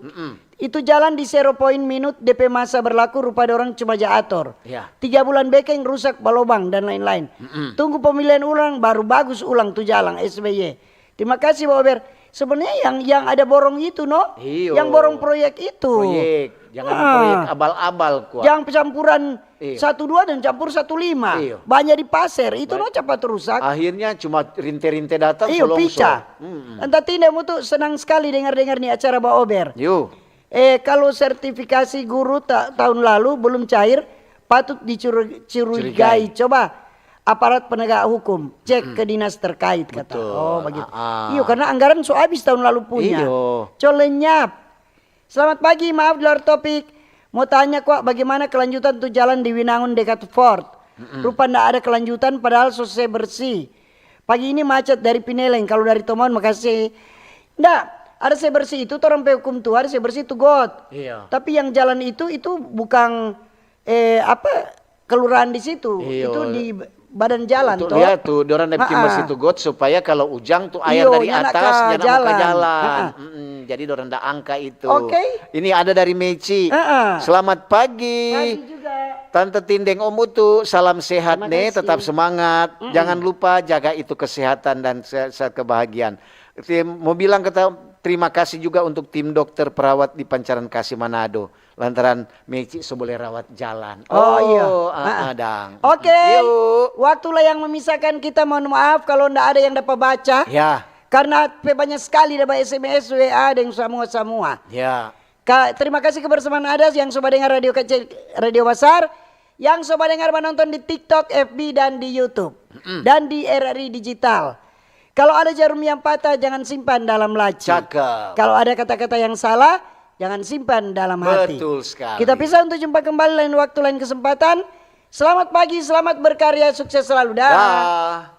Itu jalan di Zero Point Minute, D P masa berlaku rupa dorang cuma ja ator. Ya. Tiga bulan bekeng rusak balobang dan lain-lain. Tunggu pemilihan ulang baru bagus ulang tu jalan S B Y. Terima kasih Bober. Sebenarnya yang yang ada borong itu no, Iyo. Yang borong proyek itu. Proyek, jangan Ah. Proyek abal-abal kuat. Jangan campuran Iyo. satu dua dan campur satu lima. Iyo. Banyak di pasir, itu no cepat rusak. Akhirnya cuma rinte-rinte datang Iyo, so longsor. pica. Entah Tina Mutu senang sekali dengar-dengar ni acara Bober. Yo. Eh, kalau sertifikasi guru ta- tahun lalu belum cair, patut dicurigai. Curigai. Coba aparat penegak hukum, cek ke dinas terkait kata. Betul. Oh, begitu. Ah, ah. Iyo, karena anggaran so habis tahun lalu punya. Iyo. Co lenyap. Selamat pagi, maaf di luar topik. Mau tanya kwa, bagaimana kelanjutan tu jalan di Winangun dekat Fort? Rupa ndak ada kelanjutan, padahal so se bersih. Pagi ini macet dari Pineleng, kalau dari Tomaun makase. Ndak, ada se bersih itu torang pe hukum Tuhan, se bersih itu got. Iya. Tapi yang jalan itu, itu bukan eh apa kelurahan di situ, Iyo. Itu di badan jalan Untuk toh. Lihat tuh, dorang ada bikin Ha-a. Bersih tu got supaya kalau ujang tuh air Iyo, dari nyanda atas ka nyanda mau ke jalan. Jalan. Ha-a. Mm-mm, jadi dorang nda angka itu. Oke. Ini ada dari Meci. Ha-a. Selamat pagi. Pagi juga. Tante Tindeng Om Utu, salam sehat Terima nih, kasih. Tetap semangat. Jangan lupa jaga itu kesehatan dan se- se- kebahagiaan. Tim, mau bilang kata terima kasih juga untuk tim dokter perawat di Pancaran Kasih Manado. Lantaran Meci so boleh rawat jalan. Oh, iya. Ah, Ah. ah, dang. Oke. Yuk. Waktulah yang memisahkan kita. Mohon maaf kalau ndak ada yang dapat baca. Ya. Karena pe banyak sekali dapat S M S, W A, dan semua-semua. Ya. Ka, terima kasih kebersamaan ada yang so badengar radio kecil, radio besar, yang so badengar menonton di TikTok, F B, dan di YouTube, dan di R R I Digital. Kalau ada jarum yang patah, jangan simpan dalam laci. Cakep. Kalau ada kata-kata yang salah, jangan simpan dalam hati. Betul sekali. Kita pisah untuk jumpa kembali lain waktu, lain kesempatan. Selamat pagi, selamat berkarya, sukses selalu. Dah. Dah.